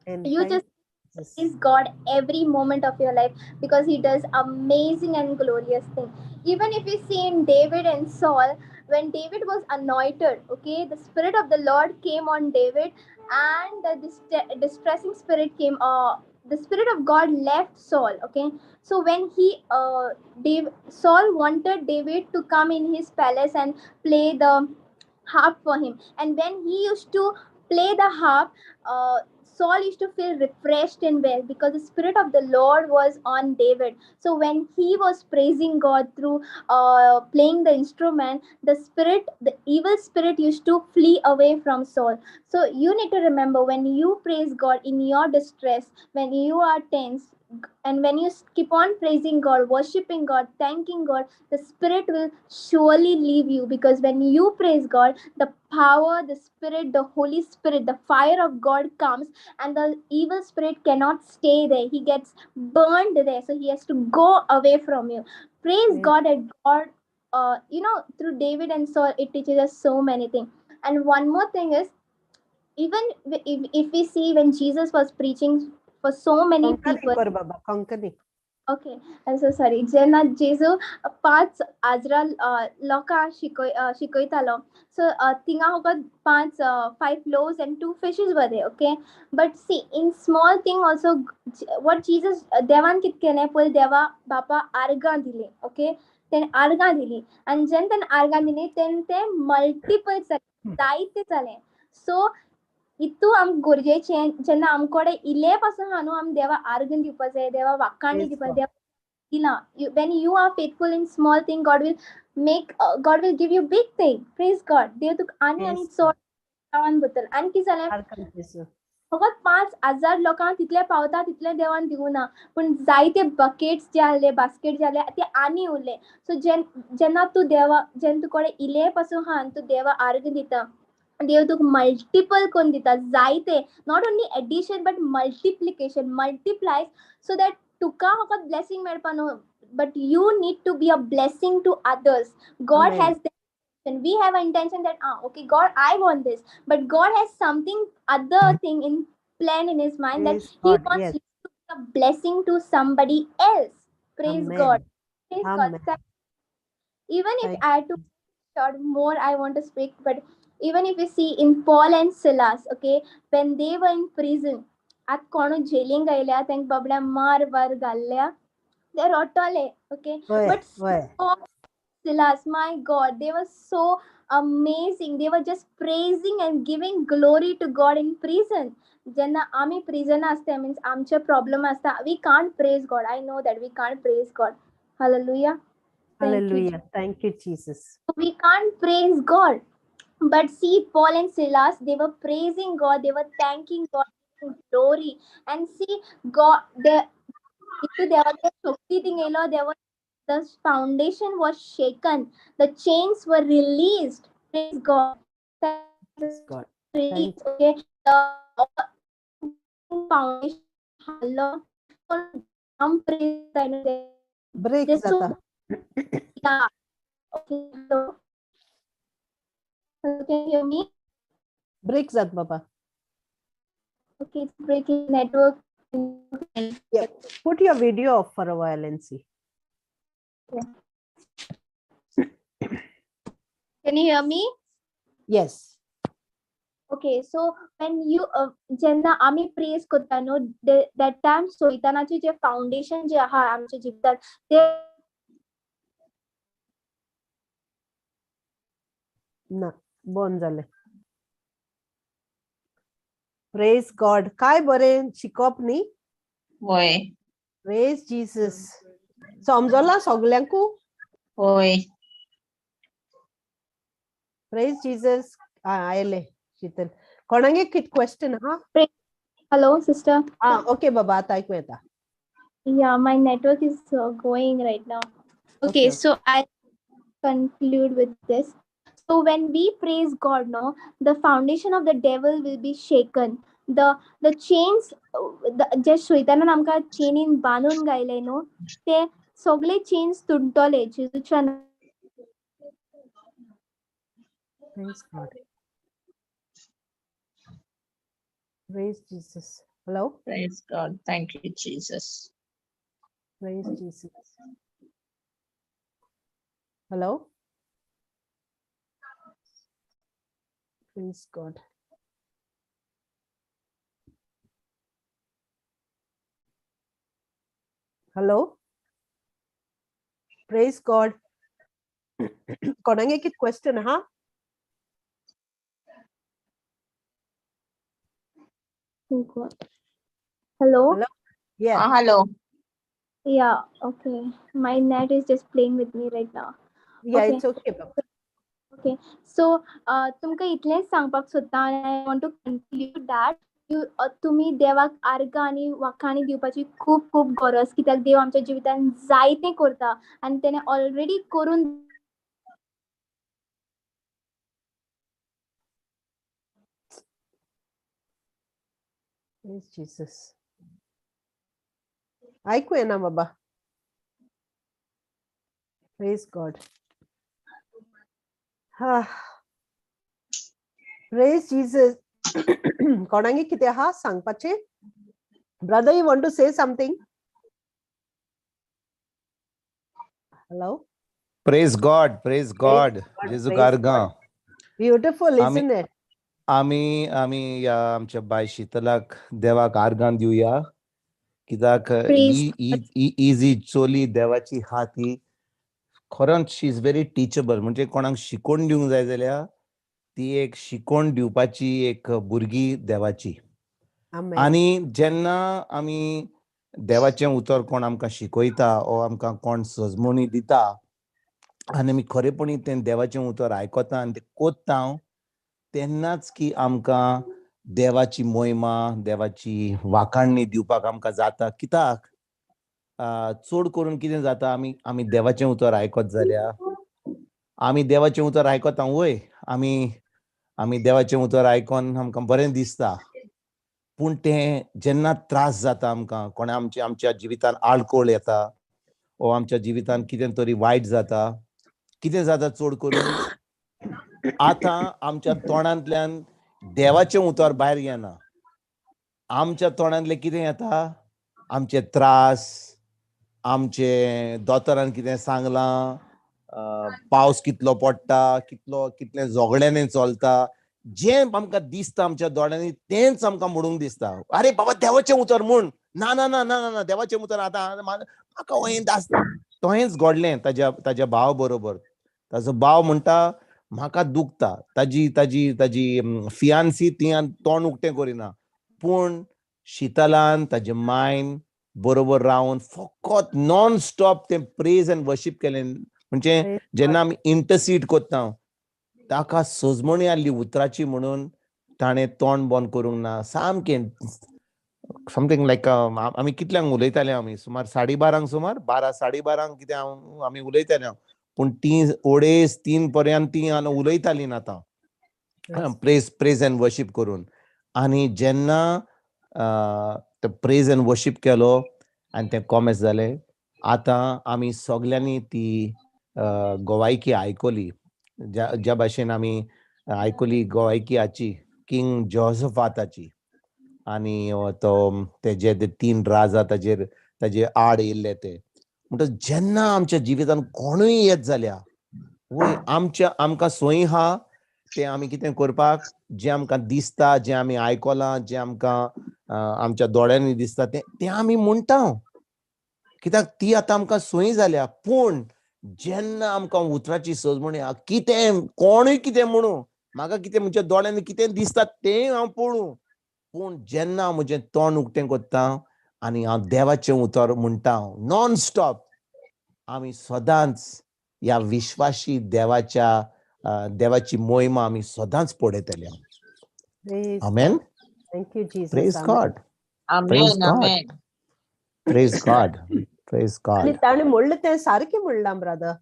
And You thank just Jesus. Praise God every moment of your life because He does amazing and glorious thing. Even if you see in David and Saul, when David was anointed, okay, the Spirit of the Lord came on David, and the distressing spirit came. The Spirit of God left Saul. Okay, so when he, Dave, Saul wanted David to come in his palace and play the harp for him, and when he used to play the harp, Saul used to feel refreshed and well because the Spirit of the Lord was on David. So when he was praising God through playing the instrument, the evil spirit used to flee away from Saul. So you need to remember, when you praise God in your distress, when you are tense, and when you keep on praising God, worshiping God, thanking God, the spirit will surely leave you, because when you praise God, the power, the Spirit, the Holy Spirit, the fire of God comes, and the evil spirit cannot stay there. He gets burned there, so he has to go away from you. Praise God that God, through David and Saul, it teaches us so many things. And one more thing is, even if we see when Jesus was preaching for so many Konkani people. कर बाबा, Konkani. Okay, I'm so sorry. जेन्ना जेजू पांच आजरा लोकांक शिकयतालो, so थिंगा फकत पांच, five loaves and two fishes were there, okay? But see, in small thing also, what Jesus, देवान कित केलें पयलीं, देवा बापा आर्गां दिली, ओके? तेणें आर्गां दिली आनी जेन्ना तेणें आर्गां दिली तेन्ना तें मल्टिपल जालें, जायते जालें. सो हितू आमकां गरजेचें, जेन्ना आमचे कडेन इल्लें पासून आहा न्हू, आमी देवा आर्गां दिवपा जाय, देवा वाखाणी Praise दिवपा God. देवा दिलां. When you are faithful in small thing, God will give you big thing. Praise God. देव तुका आनी आनी Praise चड जावन वतलो. आनी कितें जालें? सारकें जेजू. फकत 5,000 लोकांक तितले पावता तितले देवान दिवना, पूण जायते बकेट्स जे आहले, बास्केट जे आहले ते आनी उरले. सो जेन्ना तूं देवा, जेन्ना तुका कडेन इले पासून आहा आनी तूं देवा आर्ग दिता, देव तुका मल्टिपल करून दिता जायते, not only addition but multiplication, multiplies, so that तुका फकत ब्लेसिंग मेळपा न्हू, but you need to be a blessing to others. God Amen. Has that, we have an intention that okay God, I want this, but God has something other thing in plan in his mind that Praise he God. wants Yes. you to be a blessing to somebody else. Praise Amen. God. Praise God. Amen. Even if Thank I had to short more, I want to speak, but even if you see in Paul and Silas, okay, when they were in prison, आत कोणू जेलींक आयल्या, तांकां बाबड्या मार bar घाल्ल्या, ते रडटले, okay, वय but वय Paul, Silas, my God, they were so amazing. They were just praising and giving glory to God in prison. जेन्ना आमी प्रिजन आसता, मीन्स आमचे प्रॉब्लम आसता, we can't praise God. I know that we can't praise God. Hallelujah. Thank you. Hallelujah. Thank you, Jesus. We can't praise God. But see, Paul and Silas, they were praising God, they were thanking God, giving glory. And see, God, the there was the foundation was shaken, the chains were released. Praise God. Praise God. Released, okay. The foundation, break Just so- जाता. Yeah. Okay. So, can you hear me? Break जात बाबा. Okay, it's breaking network. Yeah. Put your video off for a while and see. Can you hear me? Yes. Okay, so when you जेन्ना आमी प्रेज करता न्हू, that time सोयतानाचे J foundation जे आहा आमच्या जिवितात ते ना बंद जालें. प्रेज गॉड. काय बरें शिकप न्ही. वय. प्रेज जीसस. समजला सगल्यांकू? वय. प्रेज जीसस. आयले शीतल. कोणागे कित क्वेश्चन हा? Hello sister. हा ओके बाबा, आतां आयकूं येता. Yeah, my network is going right now. Okay, Okay. so I conclude with this. So when we praise God, no, the foundation of the devil will be shaken. The chains, जे शैतानान आमकां चेनीन बांदून घायले न्हू, ते सगळे chains तुटतले जेजूच्या Praise God. Praise Jesus. Hello. Praise God. Thank you, Jesus. Praise Jesus. Hello. Praise God. Hello. Praise God. कोणागे कित question हा? Hello. Hello. Yeah. Hello. Yeah, okay. My net is just playing with me right now. Yeah, Okay. it's okay, Baba. Okay. So, तुमकां इतलेंच सांगपाक सोदता आनी I want to conclude that you, तुमी देवाक आर्गां आनी वाखाणी दिवपाची खूब खूब गरज, कित्याक देव आमच्या जिवितान जायतें करता आनी तेणें ऑलरेडी करून Praise Jesus. आयकू येना बाबा. Praise God. हा. Praise Jesus. कोणागे कितें आहा सांगपाचें? Brother, you want to say something? Hello. Praise God, praise God. जेजू praise गार्गां. Beautiful, आमी isn't it? आमी आमी ह्या आमच्या बाय शितलाक देवाक आर्गां दिवया, कित्याक Praise ही ही ही जी चोली देवाची आहा ती खरोच शी is very teachable. म्हणजे कोणाक शिकोवन दिवंक जाय जाल्यार ती एक शिकोवन दिवपाची एक भुरगी देवाची. Amen. आनी जेन्ना आमी देवाचें उतर कोण आमकां शिकयता ओ आमकां कोण सजमणी दिता आनी आमी खरेपणी तें देवाचें उतर आयकता आनी तें कोत्ता तेन्नाच की आमकां देवाची मोहिमा, देवाची वाखाणणी दिवपाक आमकां जाता. कित्याक चड करून कितें जाता, आमी आमी देवाचें उतर आयकत जाल्यार, आमी देवाचें उतर आयकता वय, आमी आमी देवाचें उतर आयकोन आमकां बरें दिसता. पूण तें जेन्ना त्रास जाता आमकां, कोणें आमच्या आमच्या जिवितान आडकोळ येता ओ आमच्या जिवितान कितें तरी वायट जाता, कितें जाता चड करून आतां आमच्या तोंडांतल्यान देवाचें उतर भायर येना. आमच्या तोंडांतलें कितें येता, आमचे त्रास, आमचे दोतोरान कितें सांगलां, पावस कितलो पडटा, कितलो कितलें झगड्यांनी चलता, जें आमकां दिसता आमच्या दोळ्यांनी तेंच आमकां म्हणूंक दिसता. अरे बाबा देवाचें उतर म्हूण, ना ना ना ना ना देवाचें उतर आतां म्हाका वयं दासता. तोहेंच घडलें ताज्या ताज्या भाव बरोबर. ताजो भाव म्हणटा म्हाका दुखता, ताजी ताजी ताजी फियान्सी ती तोंड उक्तें करिना, पूण शितलान ताजे मायन बरोबर रावन फकत नॉन स्टॉप तें प्रेज एंड वर्शीप केलें. म्हणजे जेन्ना आमी इंटरसीड करता ताका सजमणी आसली उतराची, म्हणून ताणें तोंड बंद करूंक ना. सामकें समथींग लायक आमी कितल्यांक उलयताले, आमी सुमार 12:30 सुमार 12 12:30 कितें हांव आमी उलयताले, पूण ती 2:30 3 पर्यंत ती उलयताली ना आतां प्रेज प्रेज एंड वर्शीप करून. आनी जेन्ना ते प्रेज एंड वर्शीप केलो आनी तें कॉमेस जालें, आतां आमी सगल्यांनी ती गोवायकी आयकली. ज्या ज्या भाशेन आमी आयकली गोवायकी हाची किंग जोसफाताची, आनी तो तेजे ते 3 राजा ताजेर ताजे आड येयल्ले ते. म्हणटच जेन्ना आमच्या जिवितान कोणूय येत जाल्यार वय आमच्या आमकां सोय आहा तें आमी कितें करपाक, जें आमकां दिसता, जें आमी आयकलां, जें आमकां आमच्या दोळ्यांनी दिसता तें तें आमी म्हणटा, कित्याक ती आतां आमकां सोय जाल्या. पूण जेन्ना आमकां उतराची सजमणी कितें कोणूय कितें म्हणू, म्हाका कितें म्हज्या दोळ्यांनी कितें दिसता तें हांव पळोवं, पूण जेन्ना हांव म्हजें तोंड उक्तें करता आनी हांव देवाचें उतर म्हणटा नॉन स्टॉप, आमी सदांच ह्या विश्वासी देवाच्या देवाची मोहिमा आमी सदांच पळयतले. आमेन. Thank you Jesus. Praise God. Praise God. Praise God. Praise God. आनी ताणें म्हणलें तें सारकें म्हणलां ब्रदर,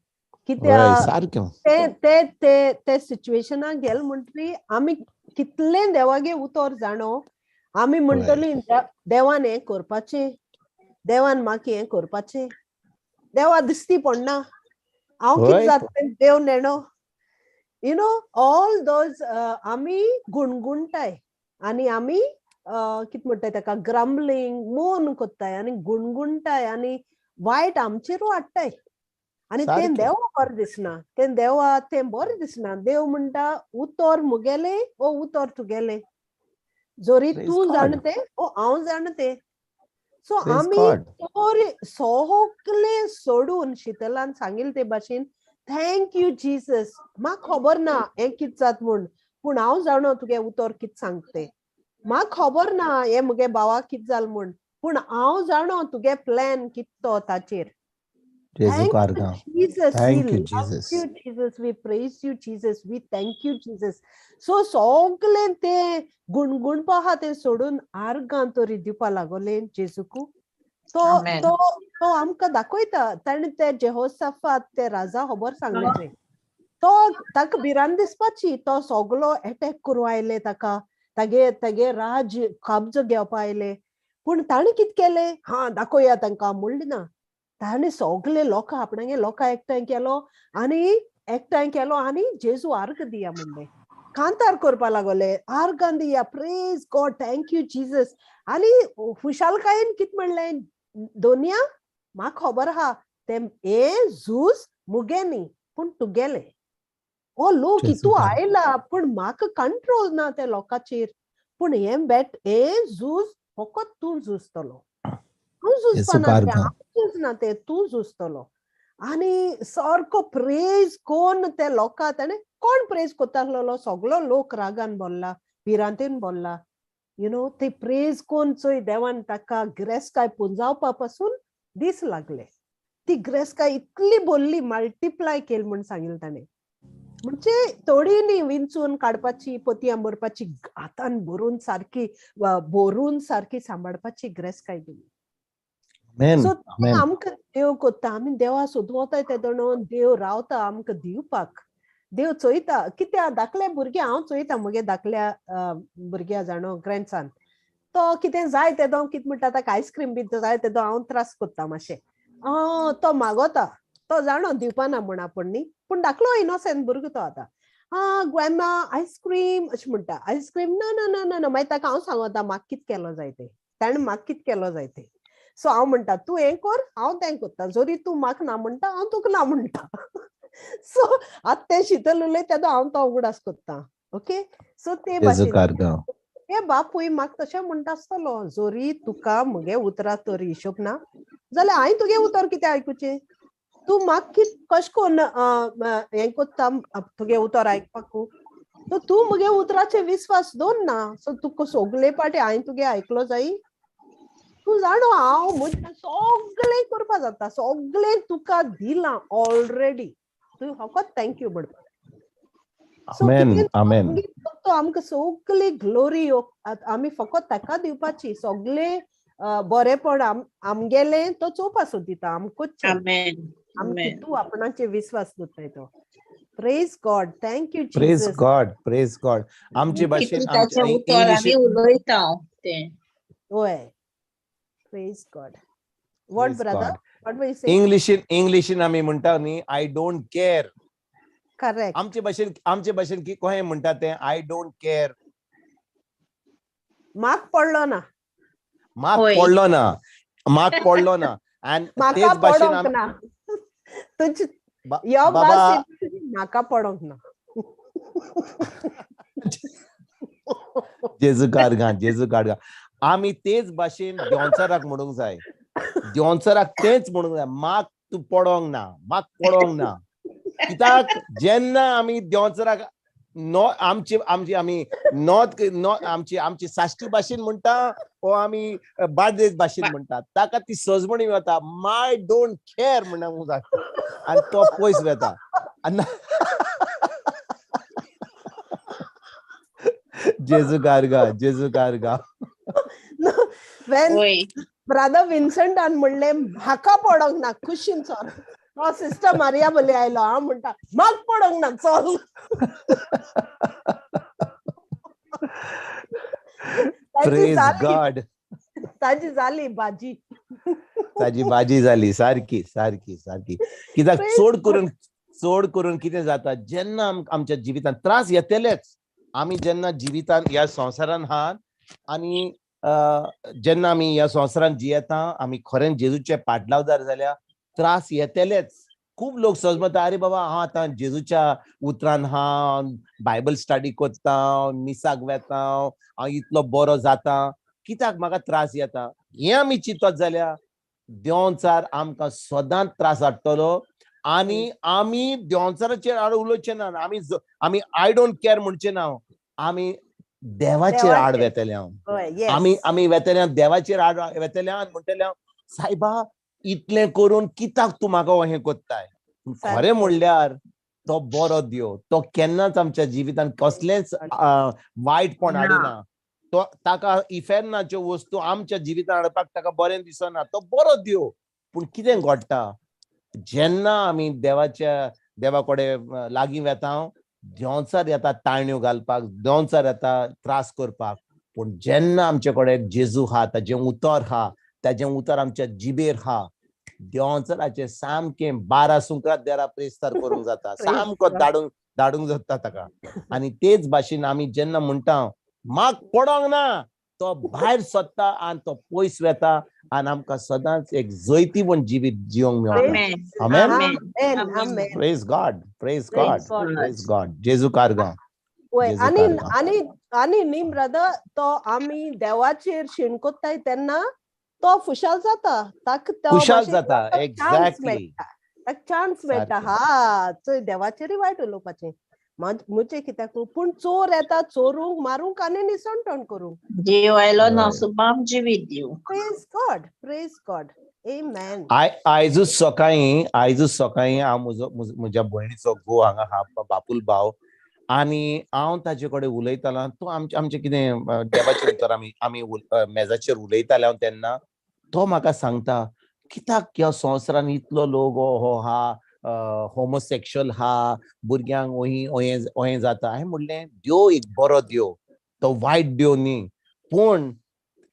कित्याक सारकें ते ते ते ते सिच्युएशनाक गेले म्हणटरी आमी कितलें देवागे उतर जाणो, आमी म्हणटली देवान हें करपाचें, देवान म्हाका हें करपाचें, देवा दिसती पडना, हांव कितें जातलें देव नेणो, you know all those आमी गुणगुणटाय आनी आमी कितें म्हणटाय ताका ग्रम्बलिंग मोन कोत्ताय आनी गुणगुणटाय आनी वायट आमचेरूय हाडटाय आनी तें देवा बरें दिसना, तें देवा तें बरें दिसना. देव म्हणटा उतर मुगेलें ओ उतर तुगेलें, जरी तूं जाण तें ओ हांव जाण तें. सो आमी सगलें सोडून शितलान सांगिल्लें ते भाशेन thank you Jesus, म्हाका खबर ना हें कितें जाता म्हूण, पूण हांव जाणो तुगे उतर कितें सांगते, म्हाका खबर ना हें मुगे भावाक कितें जालें म्हूण, पूण हांव जाणो तुगे प्लॅन कितें तो ताचेर. Thank you, Jesus. Thank we you, Jesus. Love you, Jesus. We praise you, Jesus. We thank you, Jesus. So सगलें तें गुणगुणपा आहा तें सोडून आर्गां तरी दिवपा लागोलें जेजूकू. तो तो तो आमकां दाखयता. ताणें ते जेहोसाफात ते राजा खबर सांगलें तें, तो ताका भिरांत दिसपाची, तो सगलो एटॅक करूं आयले ताका, तागे तागे राज कब्जो घेवपा आयले, पूण ताणें कितें केलें, हा दाखोवया तांकां म्हणलें ना. ताणें सगले लोकां आपणागे लोकां एकठांय केलो आनी एकठांय केलो आनी जेजू आर्ग दिया म्हणलें, कांतार करपा लागोले, आर्गां दिया, praise God, thank you Jesus. आनी खुशालकायेन कितें म्हणलें, दोनिया म्हाका खबर आहा तें हें झूज मुगे न्ही पूण तुगेलें, ओ लोक तूं आयला पूण म्हाका कंट्रोल ना त्या लोकांचेर, पूण हें बेट हें झूज फकत तूं झुजतलो, तूं झुजपा ना, हांव झुजना तें, तूं झुजतलो. आनी सारको प्रेज कोण ते लोकां, ताणें कोण प्रेज कोत्ता आसलेलो, सगलो लोक रागान बोल्ला, भिरांतेन बोल्ला, you know ते प्रेज कोण चोय देवान ताका गिरेस्तकाय पुंजावपा पासून दीस लागले, ती गिरेस्तकाय इतली बोल्ली मल्टिप्लाय केली म्हूण सांगिल्लें ताणें. म्हणजे थोडी न्ही विंचून काडपाची, पोतयां भरपाची, हातान भरून सारकी भरून सारकी सांबाळपाची ग्रेस काय दिली. आमेन. सो आमेन. आमकां देव कोत्ता, आमी देवा सोदूं वताय तेदोणो देव रावता आमकां दिवपाक. देव चोयता कित्या धाकले भुरगे, हांव चोयता म्हगे धाकल्या भुरग्या जाणो ग्रँडसन, तो कितें जाय तेदो कितें म्हणटा, ताका आयस्क्रीम बी जाय तेदो हांव त्रास कोत्ता मातशें, तो मागोता, तो जाणो दिवपाना म्हण आपूण न्ही, पूण धाकलो इनोसेंट भुरगो तो आतां, आं ग्रॅमा आयस्क्रीम अशें म्हणटा, आयस्क्रीम ना ना ना ना ना. मागीर ताका हांव सांगता म्हाका कितें केलो जाय तें, ताणें म्हाका कितें केलो जाय तें. सो हांव म्हणटा तूं हें कर, हांव तें करता, जरी तूं म्हाका ना म्हणटा हांव तुका ना म्हणटा. सो आतां तें शितल उलयता तेदो हांव तो उगडास करता. ओके, सो ते जेजू भाशेन कारगांव. हे बापूय म्हाका तशें म्हणटा आसतलो, जरी तुका म्हगे उतरां तर हिशोब ना जाल्यार हांवें तुगे उतर कितें आयकुचें, तूं म्हाका कित कशें करून हें कोत्ता तुगे उतर आयकपाकू, सो तूं म्हगे उतराचेर विस्वास दवर ना, सो तुका सगले पाटी हांवें तुगे आयकलो जाय, तूं जाणो हांव म्हजें सगळें करपा जाता, सगळें तुका दिलां ऑलरेडी, तूं फकत thank you म्हणपा. सो आमेन. कितें आमेन. तो आमकां सगळी ग्लोरी आमी फकत ताका दिवपाची, सगळे बरेपण आमगेलें तो चोवपा सोदिता आमकूच, आमेन. आम आमेन. तूं आपणाचेर विस्वास दवरताय तो. Praise God, thank you praise Jesus. God, praise God. आमचे भाशेन कितू ताचें आमचे उतर आमी इंग्लिशीन उलयता तें. होय, praise God. What praise brother, God. What we say? इंग्लिशीन इंग्लिशीन आमी म्हणटा न्ही, I don't care. Correct. आमचे भाशेन की कशें म्हणटा तें, I don't care. म्हाक पडलो ना, म्हाक होय. पडलो ना, म्हाक पडलो ना. आनी म्हाका तेच भाशेन पडोंक ना, तुजी यो बाबा भास म्हाका पडोंक ना. जेजू कारगां, जेजू कारगां. आमी तेच भाशेन देंवचाराक म्हणूंक जाय, देंवचाराक तेंच म्हणूंक जाय, म्हाक तूं पडोंक ना, म्हाक पडोंक ना. कित्याक जेन्ना आमी देंवचाराक नो आमची आमची आमी नॉर्थ नो आमची आमची साश्टी भाशेन म्हणटा ओ आमी बार्देस भाशेन म्हणटा, ताका ती सजमणी वता, my don't care म्हणूंक जाय आनी तो पयस वेता. आनी जेजू कारगा, जेजू कारगा. When होय. ब्रदर विन्संटान म्हणलें म्हाका पडोंक ना, खुशीन चल, तो सिस्टर मारिया बली आयलो, हांव म्हणटा म्हाका पडोंक ना चल. ताजी प्रेज जाली, गॉड. ताजी जाली भाजी, ताजी भाजी जाली सारकी सारकी सारकी. कित्याक प्रेज चड गॉड. करून चड करून कितें जाता, जेन्ना आमच्या जिवितांत त्रास येतलेच, आमी जेन्ना जिवितांत ह्या संवसारान आहात आनी जेन्ना आमी ह्या संवसारान जियेता, आमी खरेंच जेजूचे पाटलावदार जाल्यार त्रास येतलेच. खूब लोक समजता, अरे बाबा हांव आतां जेजूच्या उतरान हांव बायबल स्टडी करता, मिसाक वेता, हांव इतलो बरो जाता, कित्याक म्हाका त्रास येता? हें आमी चिंतत जाल्यार देंवचार आमकां सदांच त्रास हाडटलो आनी आमी देंवचाराचेर आड उलोवचें ना, आमी आमी I don't care म्हणचें ना, आमी देवाचेर आड देवाचेर. वेतले हांव. हय, येस. आमी आमी वेतले देवाचेर आड वेतले आनी म्हणटले हांव, सायबा इतलें करून कित्याक तूं म्हाका हें कोत्ताय? खरें सारकें. म्हणल्यार तो बरो देव, तो केन्नाच आमच्या जिवितांत कसलेंच वायटपण ना. हाडिना. तो ताका इफेर्नाच्यो वस्तू आमच्या जिवितांत हाडपाक ताका बरें दिसना, तो बरो देव. पूण कितें घडटा, जेन्ना आमी देवाच्या देवा कडेन लागीं वेता, देंवचार येता ताळण्यो घालपाक, देंवचार येता त्रास करपाक. पूण जेन्ना आमचे कडेन जेजू आहा, ताजें उतर आहा, ताजें उतर आमच्या जिबेर आहा, देंवचाराचें सामकें 12 सुंकरात देरा प्रेस्तार करूंक जाता, प्रेज सामको गॉड. धाडूंक धाडूंक जाता ताका. आनी तेच भाशेन आमी जेन्ना म्हणटा म्हाक पडोंक ना, तो भायर सोदता आनी तो पयस वेता आनी आमकां सदांच एक जैतिवंत जिवीत जिवंक मेळटा. आमेन. आमेन. आमेन. आमेन. आमेन. आमेन. Praise God, praise God, praise God. Praise God. जेजू कारगांव, वय, जेजू आनी कारगांव. आनी आनी न्ही ब्रदर, तो आमी देवाचेर शिणकोताय तेन्ना तो खुशाल जाता, ताका तो खुशाल मातशें जाता, चान्स एक्झॅक्टली. मेळटा, ताका चान्स मेळटा. सारकें. हा चोय देवाचेरूय वायट उलोवपाचें मुचे कित्याक, पूण चोर येता चोरूंक मारूंक आनी निसणटण करूंक. देव आयलो ना हय. सुबाम जिवीत दिवंक. Praise God, praise God. Amen. आयजूच सकाळीं हांव म्हजो म्हज्या भयणीचो घोव हांगा हा, बापूल भाव, आनी हांव ताजे कडेन उलयतालो. तो आमचें कितें देवाचें उतर आमी मेजाचेर उलयताले हांव तेन्ना तो म्हाका सांगता, कित्याक ह्या संवसारान इतलो लोक हो हा होमोसेक्शुअल हा, भुरग्यांक ओही ओहें जाता. हांवें म्हणलें देव एक बरो देव, तो वायट देव न्ही, पूण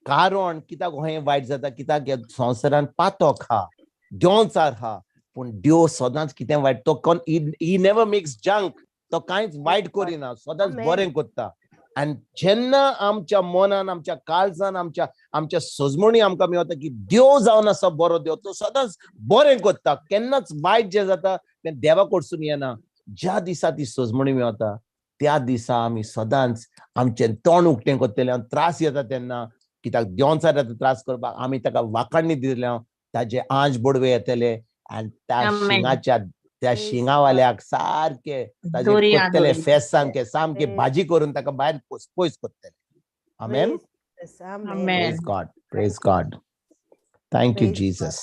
कारण कित्याक हें वायट जाता, कित्याक ह्या संवसारान पातक हा, देंवचार हा, पूण देव सदांच कितें वायट, तो कोण he never makes junk, तो कांयच वायट करिना, सदांच बरें करता. आनी जेन्ना आमच्या मनान, आमच्या काळजान, आमच्या सजमणी आमकां मेळटा की देव जावन आसा बरो देव, तो सदांच बरें करता, केन्नाच वायट जें जाता तें देवा कडसून येना. ज्या दिसा ती सजमणी मेळटा त्या दिसा आमी सदांच आमचें तोंड उक्तें करतले. आनी त्रास येता तेन्ना कित्याक देंवचार येता त्रास करपाक, आमी ताका वाखाणणी दितले, ताजे आंज बडवे येतले आनी त्या शिंगाच्या त्या शिंगावाल्याक सारके ताजे करतले फेस, सामके सामके भाजी करून ताका भायर पयस करतले. आमेन. Praise God, praise God. Thank you Jesus.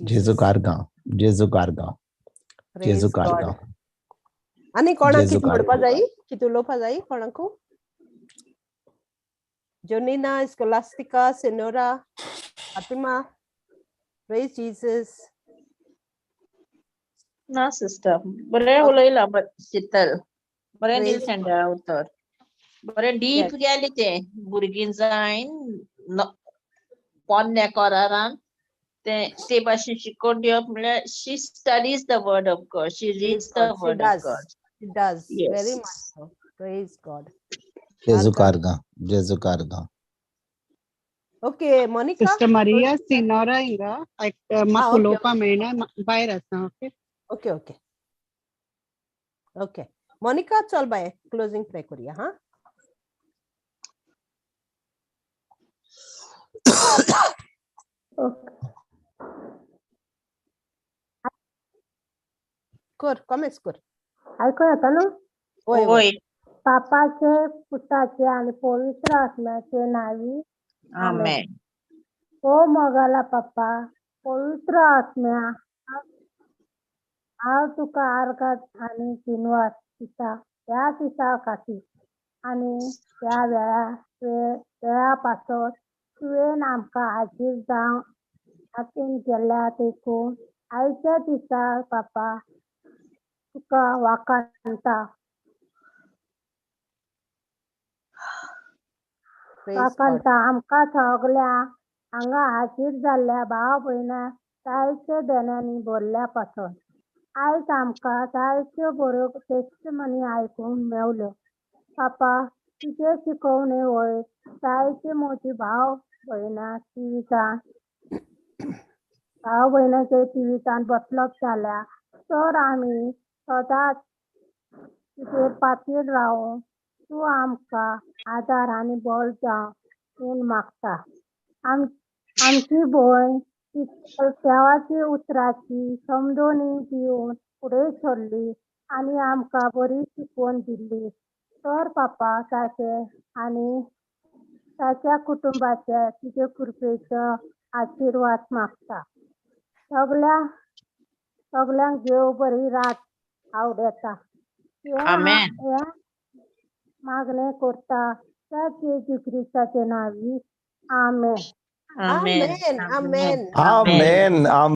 जेजू कारगांव, जेजू कारगांव, जेजू कारगांव. आनी कोणाक कितें म्हणपा जाय, कितें उलोवपा जाय कोणाकू? Jonina, Scholastica, Senora, Fatima, praise Jesus. ना सिस्टर, बरें उलयलां शीतल, बरें दिलें सांडा उतर, बरें डीप गेलें तें. भुरगीं जायन पोन्न्या करारान ते भाशेन शिकोवन दिवप म्हणल्यार she studies the word of God, she reads the word of God. She does. Very much so. Praise God. जेजू कारगांव, जेजू कारगांव. Okay, Monica. Sister Maria Sinora हिंगा म्हाका उलोवपा मेळना, भायर आसा. Okay okay okay okay Monica, चल बाय, क्लोजिंग प्रे करूया. हा, कर कॉमेंट्स कर. आयकूं येता न्हू? वय वय. पापाचे, पुताचे आनी पवित्र आत्म्याचे नांवी आमेन. ओ मोगाला पप्पा, पवित्र आत्म्या, हांव तुका आर्गां आनी दिनवास दिता ह्या दिसा खातीर आनी ह्या वेळा पासत तुवें आमकां हाजीर जावन हातीन गेल्या देखून आयच्या दिसा पापा तुका वाखाणता. वाखाणता. आमकां सगळ्या हांगा हाजीर जाल्ल्या भाव भयणां जायत्या देण्यांनी भरल्या पासत आयज आमकां जायत्यो बऱ्यो टेस्टिमनी आयकूंक मेवल्यो. पापा तुजे शिकवणे वयर जायते म्हजी भाव भयणां जिवितान भाव भयणाच्या जिवितान बदलप जाल्या तर आमी सदांच तुजेर पातयेन रावून तूं आमकां आदार आनी बळ जावं म्हूण मागता. आमची भयण देवाची उतराची समजोणी दिवन फुडें सरली आनी आमकां बरी शिकवण दिली तर पापा ताचे आनी ताच्या कुटुंबाचे तुजे कृपेचो आशिर्वाद मागता. सगळ्यांक देव बरी रात आवडटा. हें मागणें करता त्या जेजू क्रिस्ताचे नांवी. आमेन. आमेन. आमेन. आमेन.